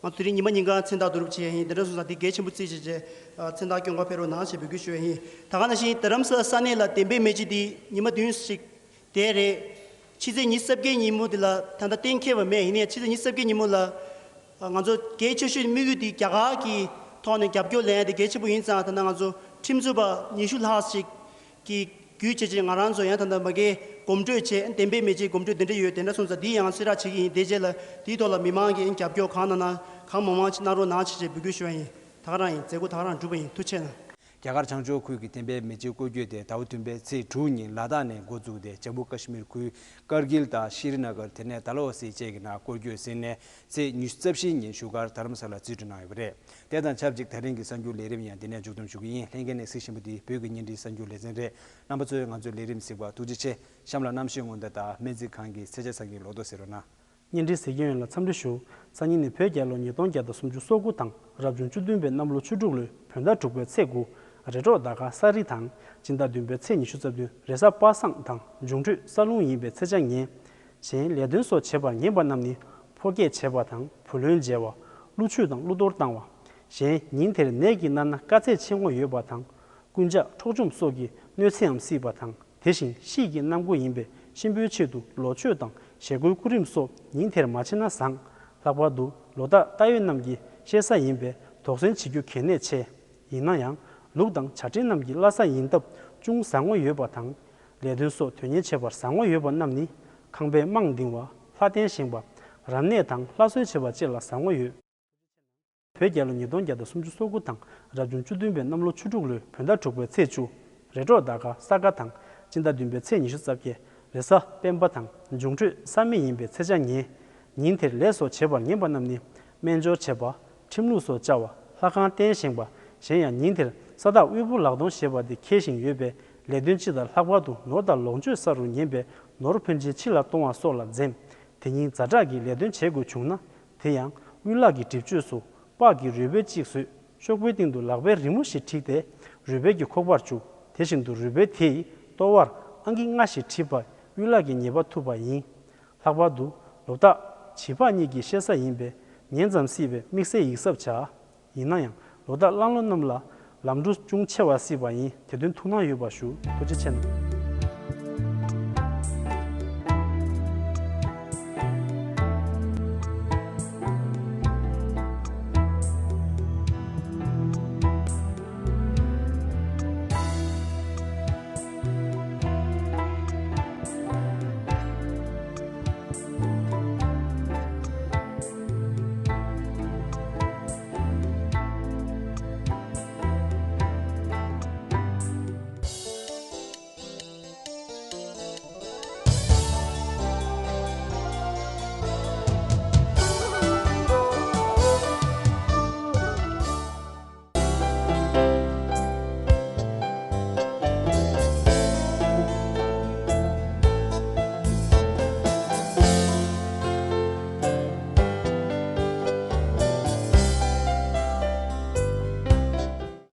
ང་དེ་རིང་ཉི་མ་ཉིན་གང་མཚན་རྟགས་བསྡུ་རུབ་བྱས་ཡིན། དེ་འདྲ་སོང་ཙང་དེ་གལ་ཆེན་པོ་བརྩིས་བྱས་བྱས་ཨ་མཚན་རྟགས་སྐྱོན་གང་ཕེབས་རོགས་གནང་ཞེས་འབོད་སྐུལ་ཞུ་ཡ་ཡིན། ད་ག་ནང་བཞིན་རྡ་རམ་ས་ལ་ས་གནས་ལ་བདེན་པའི་མེ་ལྕེ་འདི་ཉི་མ་བདུན་ཞིག་དེ་རེད། ཕྱི་ཚེས་ཉི་ཤུ་རྩ་བརྒྱད་ཉིན་མོ་དེ་ལ་ད་ལྟ་གཏན་འཁེལ་བ་མེད། ཡིན་ནའི་ཕྱི་ཚེས་ཉི་ཤུ་རྩ་བརྒྱད་ཉིན་མོ་ལ་ང་ཚོ་གལ་ཆེ་ཤོས་དམིགས་ཡུལ་དེ་རྒྱ་གར་གྱི་ཐོག་ནས་རྒྱབ་སྐྱོར་ལེན་ཡ་དེ་གལ་ཆེན་པོ་ཡིན་ཙང་། ད་ལྟ་ང་ཚོ་ཁྲིམས་རྩོད་པ་ཉི་ཤུ་ལྷག་ཞིག་གིས་བརྒྱུད་བྱས་བྱས་ང་རང་ཚོ་ཡང་ད་ལྟ་མ་གིའི་གོམ་བགྲོད་བྱས། བདེན་པའི་མེ་ལྕེའི་གོམ་བགྲོད་དེ་འདྲ་ཡོད། དེ་འདྲ་སོང་ཙང་འདི་ཡང་གསལ་བསྒྲགས་བྱེད་ཀྱི་ཡིན། དེ་རྗེས་ལ་དེའི་ཐོག་ལ་མི་མང་གིས་རྒྱབ་སྐྱོར་གང་གནང་ན་གང་མང་མང་ཅིག་གནང་རོགས་གནང་བྱས་བྱས་འབོད་སྐུལ་ཞུ་བ་ཡིན། ད་ག་རང་ཡིན། མཛད་སྒོ་ད་ག་རང་གྲུབ་པ་ཡིན། ཐུགས་རྗེ་གནང་། རྒྱ་གར་བྱང་ཕྱོགས་ཁུལ་གྱི་བདེན་པའི་མེ་ལྕེ་སྐོར་སྐྱོད་དེ་ཟླ་བ་བདུན་པའི་ཚེས་དྲུག་ཉིན་ལ་དྭགས་ནས་འགོ་བཙུགས་ཏེ་ཇམ་མུ་ཀ་ཤི་མིར་ཁུལ་ཀར་གིལ་དང་ཤི་རི་ན་གར། དེ་ནས་ཌལ་ཧོ་སི་བཅས་ཀྱི་ནང་སྐོར་སྐྱོད་ཟིན་ནས་ཚེས་ཉི་ཤུ་རྩ་བཞི་ཉིན་བཞུགས་སྒར་རྡ་རམ་ས་ལར་རྩིས་སྤྲོད་གནང་ཡོད་པ་རེད། དེ་དང་ཆབས་ཅིག་ད་རིང་གི་གསར་འགྱུར་ལས་རིམ་ཡང་འདི་ནས་མཇུག་བསྡོམས་ཞུ་གི་ཡིན། ལྷན་རྒྱས་ནས་གཟིགས་བཞིན་པ་འདི་བོད་ཀྱི་བརྙན་འཕྲིན་གསར་འགྱུར་ལེ་ཚན་རེད། རྣམ་པ་ཚོས་ང་ཚོའི་ལས་རིམ་གཟིགས་པར་ཐུགས་རྗེ་ཆེ། གཤམ་ལ་གནམ་གཤིས་སྔོན་བརྡ་དང་སྨན་རྩིས་ཁང་གི་ཚེས་ཆ་ཚང་གི་ལོ་ཐོ་གཟིགས་རོགས་གནང་། བརྙན་འཕྲིན་གཟིགས་མཁན་ཡོངས་ལ་འཚམས་འདྲི་ཞུ། སང་ཉིན་ནི་བོད་རྒྱལ་ལོ་ཉིས་སྟོང་བརྒྱ་དང་སུམ་ཅུ་སོ་དགུ་དང་རབ་བྱུང་བཅུ་བདུན་པའི་གནམ་ལོ་ཆུ་འབྲུག་ལོའི་བོད་ཟླ་དྲུག་པའི་ཚེས་དགུ། རེས་གྲོགས་ཟླ་སྐར་ས་རི་དང་། སྤྱི་ཟླ་བདུན་པའི་ཚེས་ཉི་ཤུ་རྩ་བདུན་རེས་གཟའ་པ་སངས་དང་འབྱུང་འཕྲོད་ས་རླུང་ཡིན་པའི་ཚེས་ཆ་ངན། གཞན་ལས་དོན་སོགས་བྱེད་པར་ངན་པ་རྣམས་ནི་ཕོ་སྐྱེས་བྱེད་པ་དང་བུ་ལོན་འཇལ་བ། ཀླུ་མཆོད་དང་ཀླུ་གཏོར་བཏང་བ། གཞན་ཉིན་དེར་ནད་ཀྱིས་མནར་ན་དཀའ་ཚེགས་ཆེ་ངོ་ཡོད་པ་དང་། རྐུན་ཇག་འཕྲོག་བཅོམ་སོགས་ཀྱི་གནོད་འཚེའམ་སྲིད་པ་དང་། དེ་བཞིན་དཔྱིད་ཀྱི་གནམ་སྒོ་ཡིན་པས་གཤིན་པོའི་ཆེད་དུ་ལོ་མཆོད་དང་ཞེ་དགུའི་སྐུ་རིམ་སོགས་ཉིན་དེར་མ་བྱེད་ན་བཟང་། ལྷག་པར་དུ་ལོ་རྟགས་རྟ་ཡོས་རྣམས་ཀྱི་བཤད་ས་ཡིན་པས་དོགས་ཟོན་བྱེད་རྒྱུ་གལ་གནད་ཆེ། ཡིན་ན་ཡང་ལུག་དང་བྱ་སྤྲེལ་རྣམས་ཀྱི་བླ་གཟའ་ཡིན་སྟབས་ཅུང་བཟང་ངོ་ཡོད་པ་དང་། ལས་དོན་སོགས་དོན་གཉེར་བྱེད་པར་བཟང་ངོ་ཡོད་པ་རྣམས་ནི། ཁང་པའི་རྨང་འདིང་བ། ལྷ་རྟེན་བཞེངས་པ། རབ་གནས་དང་ལྷ་གསོལ་བྱེད་པ་བཅས་ལ་བཟང་ངོ་ཡོད། བོད་རྒྱལ་ལོ་ཉིས་སྟོང་བརྒྱ་དང་སུམ་ཅུ་སོ་དགུ་དང་རབ་བྱུང་བཅུ་བདུན་པའི་གནམ་ལོ་ཆུ་འབྲུག་ལོའི་བོད་ཟླ་དྲུག་པའི་ཚེས་བཅུ། རེས་གྲོགས་ཟླ་སྐར་ས་ག་དང་སྤྱི་ཟླ་བདུན་པའི་ཚེས་ཉི་ཤུ་རྩ་བརྒྱད། རེས་གཟའ་སྤེན་པ་དང་འབྱུང་འཕྲོད་ས་མེ་ཡིན་པའི་ཚེས་ཆ་ངན། ཉིན་དེར་ལས་སོགས་བྱེད་པར་ངན་པ་རྣམས་ནི། སྨན་སྦྱོར་བྱེད་པ། ཁྲིམས་ལུགས་སོགས་བཅའ་བ། ལྷ་ཁང་རྟེན་བཞེངས་པ། གཞན་ཡང་ཉིན་དེར་ས་བདག་དབུལ་པོ་ལག་སྟོང་བཞེས་པ་དེ་འཁེལ་བཞིན་ཡོད་པས་ལས་དོན་སྤྱི་དང་ལྷག་པར་དུ་ནོར་དང་ལོངས་སྤྱོད་ས་རུ་ཉན་པས་ནོར་ཕོན་ཆེན་ཕྱི་ལ་གཏོང་བ་སོགས་ལ་འཛེམ། དེ་ཉིན་ཛ་དྲག་གི་ལས་དོན་བྱེད་དགོས་བྱུང་ན། དེ་ཡང་དབུལ་ལག་གི་གྲིབ་གཅོད་སུ་པགས་ཀྱི་རུས་སྦལ་གཅིག་བཟོས། ཤོག་བུའི་སྟེང་དུ་ལག་པའི་རི་མོ་ཞིག་བྲིས་ཏེ་རུས་སྦལ་གྱི་ཁོག་པར་བཅུག་དེ་བཞིན་དུ་རུས་སྦལ་དེ་ཡི་ལྟོ་བར་ཨང་ཀི་ལྔ་ཞིག་བྲིས་པས་དབུལ་ལག་གི་ཉེས་པ་ཐུབ་པ་ཡིན། ལྷག་པར་དུ་ལོ་རྟགས་བྱིས་པ་གཉིས་ཀྱི་བཤད་ས་ཡིན་པས་ཉན་ཙམ་སྲིད་པའི་དམིགས་བསལ་ཡིག་ཚབ་བྱ། ཡིན་ན་ཡང་ལོ་རྟགས་གླང་ལོ་རྣམས་ལ་ལམ་འགྲོ་ཅུང་ཆེ་བ་སྲིད་པ་ཡིན། དེ་དོན་ཐུགས་སྣང་ཡོད་པ་ཞུ། ཐུགས་རྗེ་ཆེ་གནང་།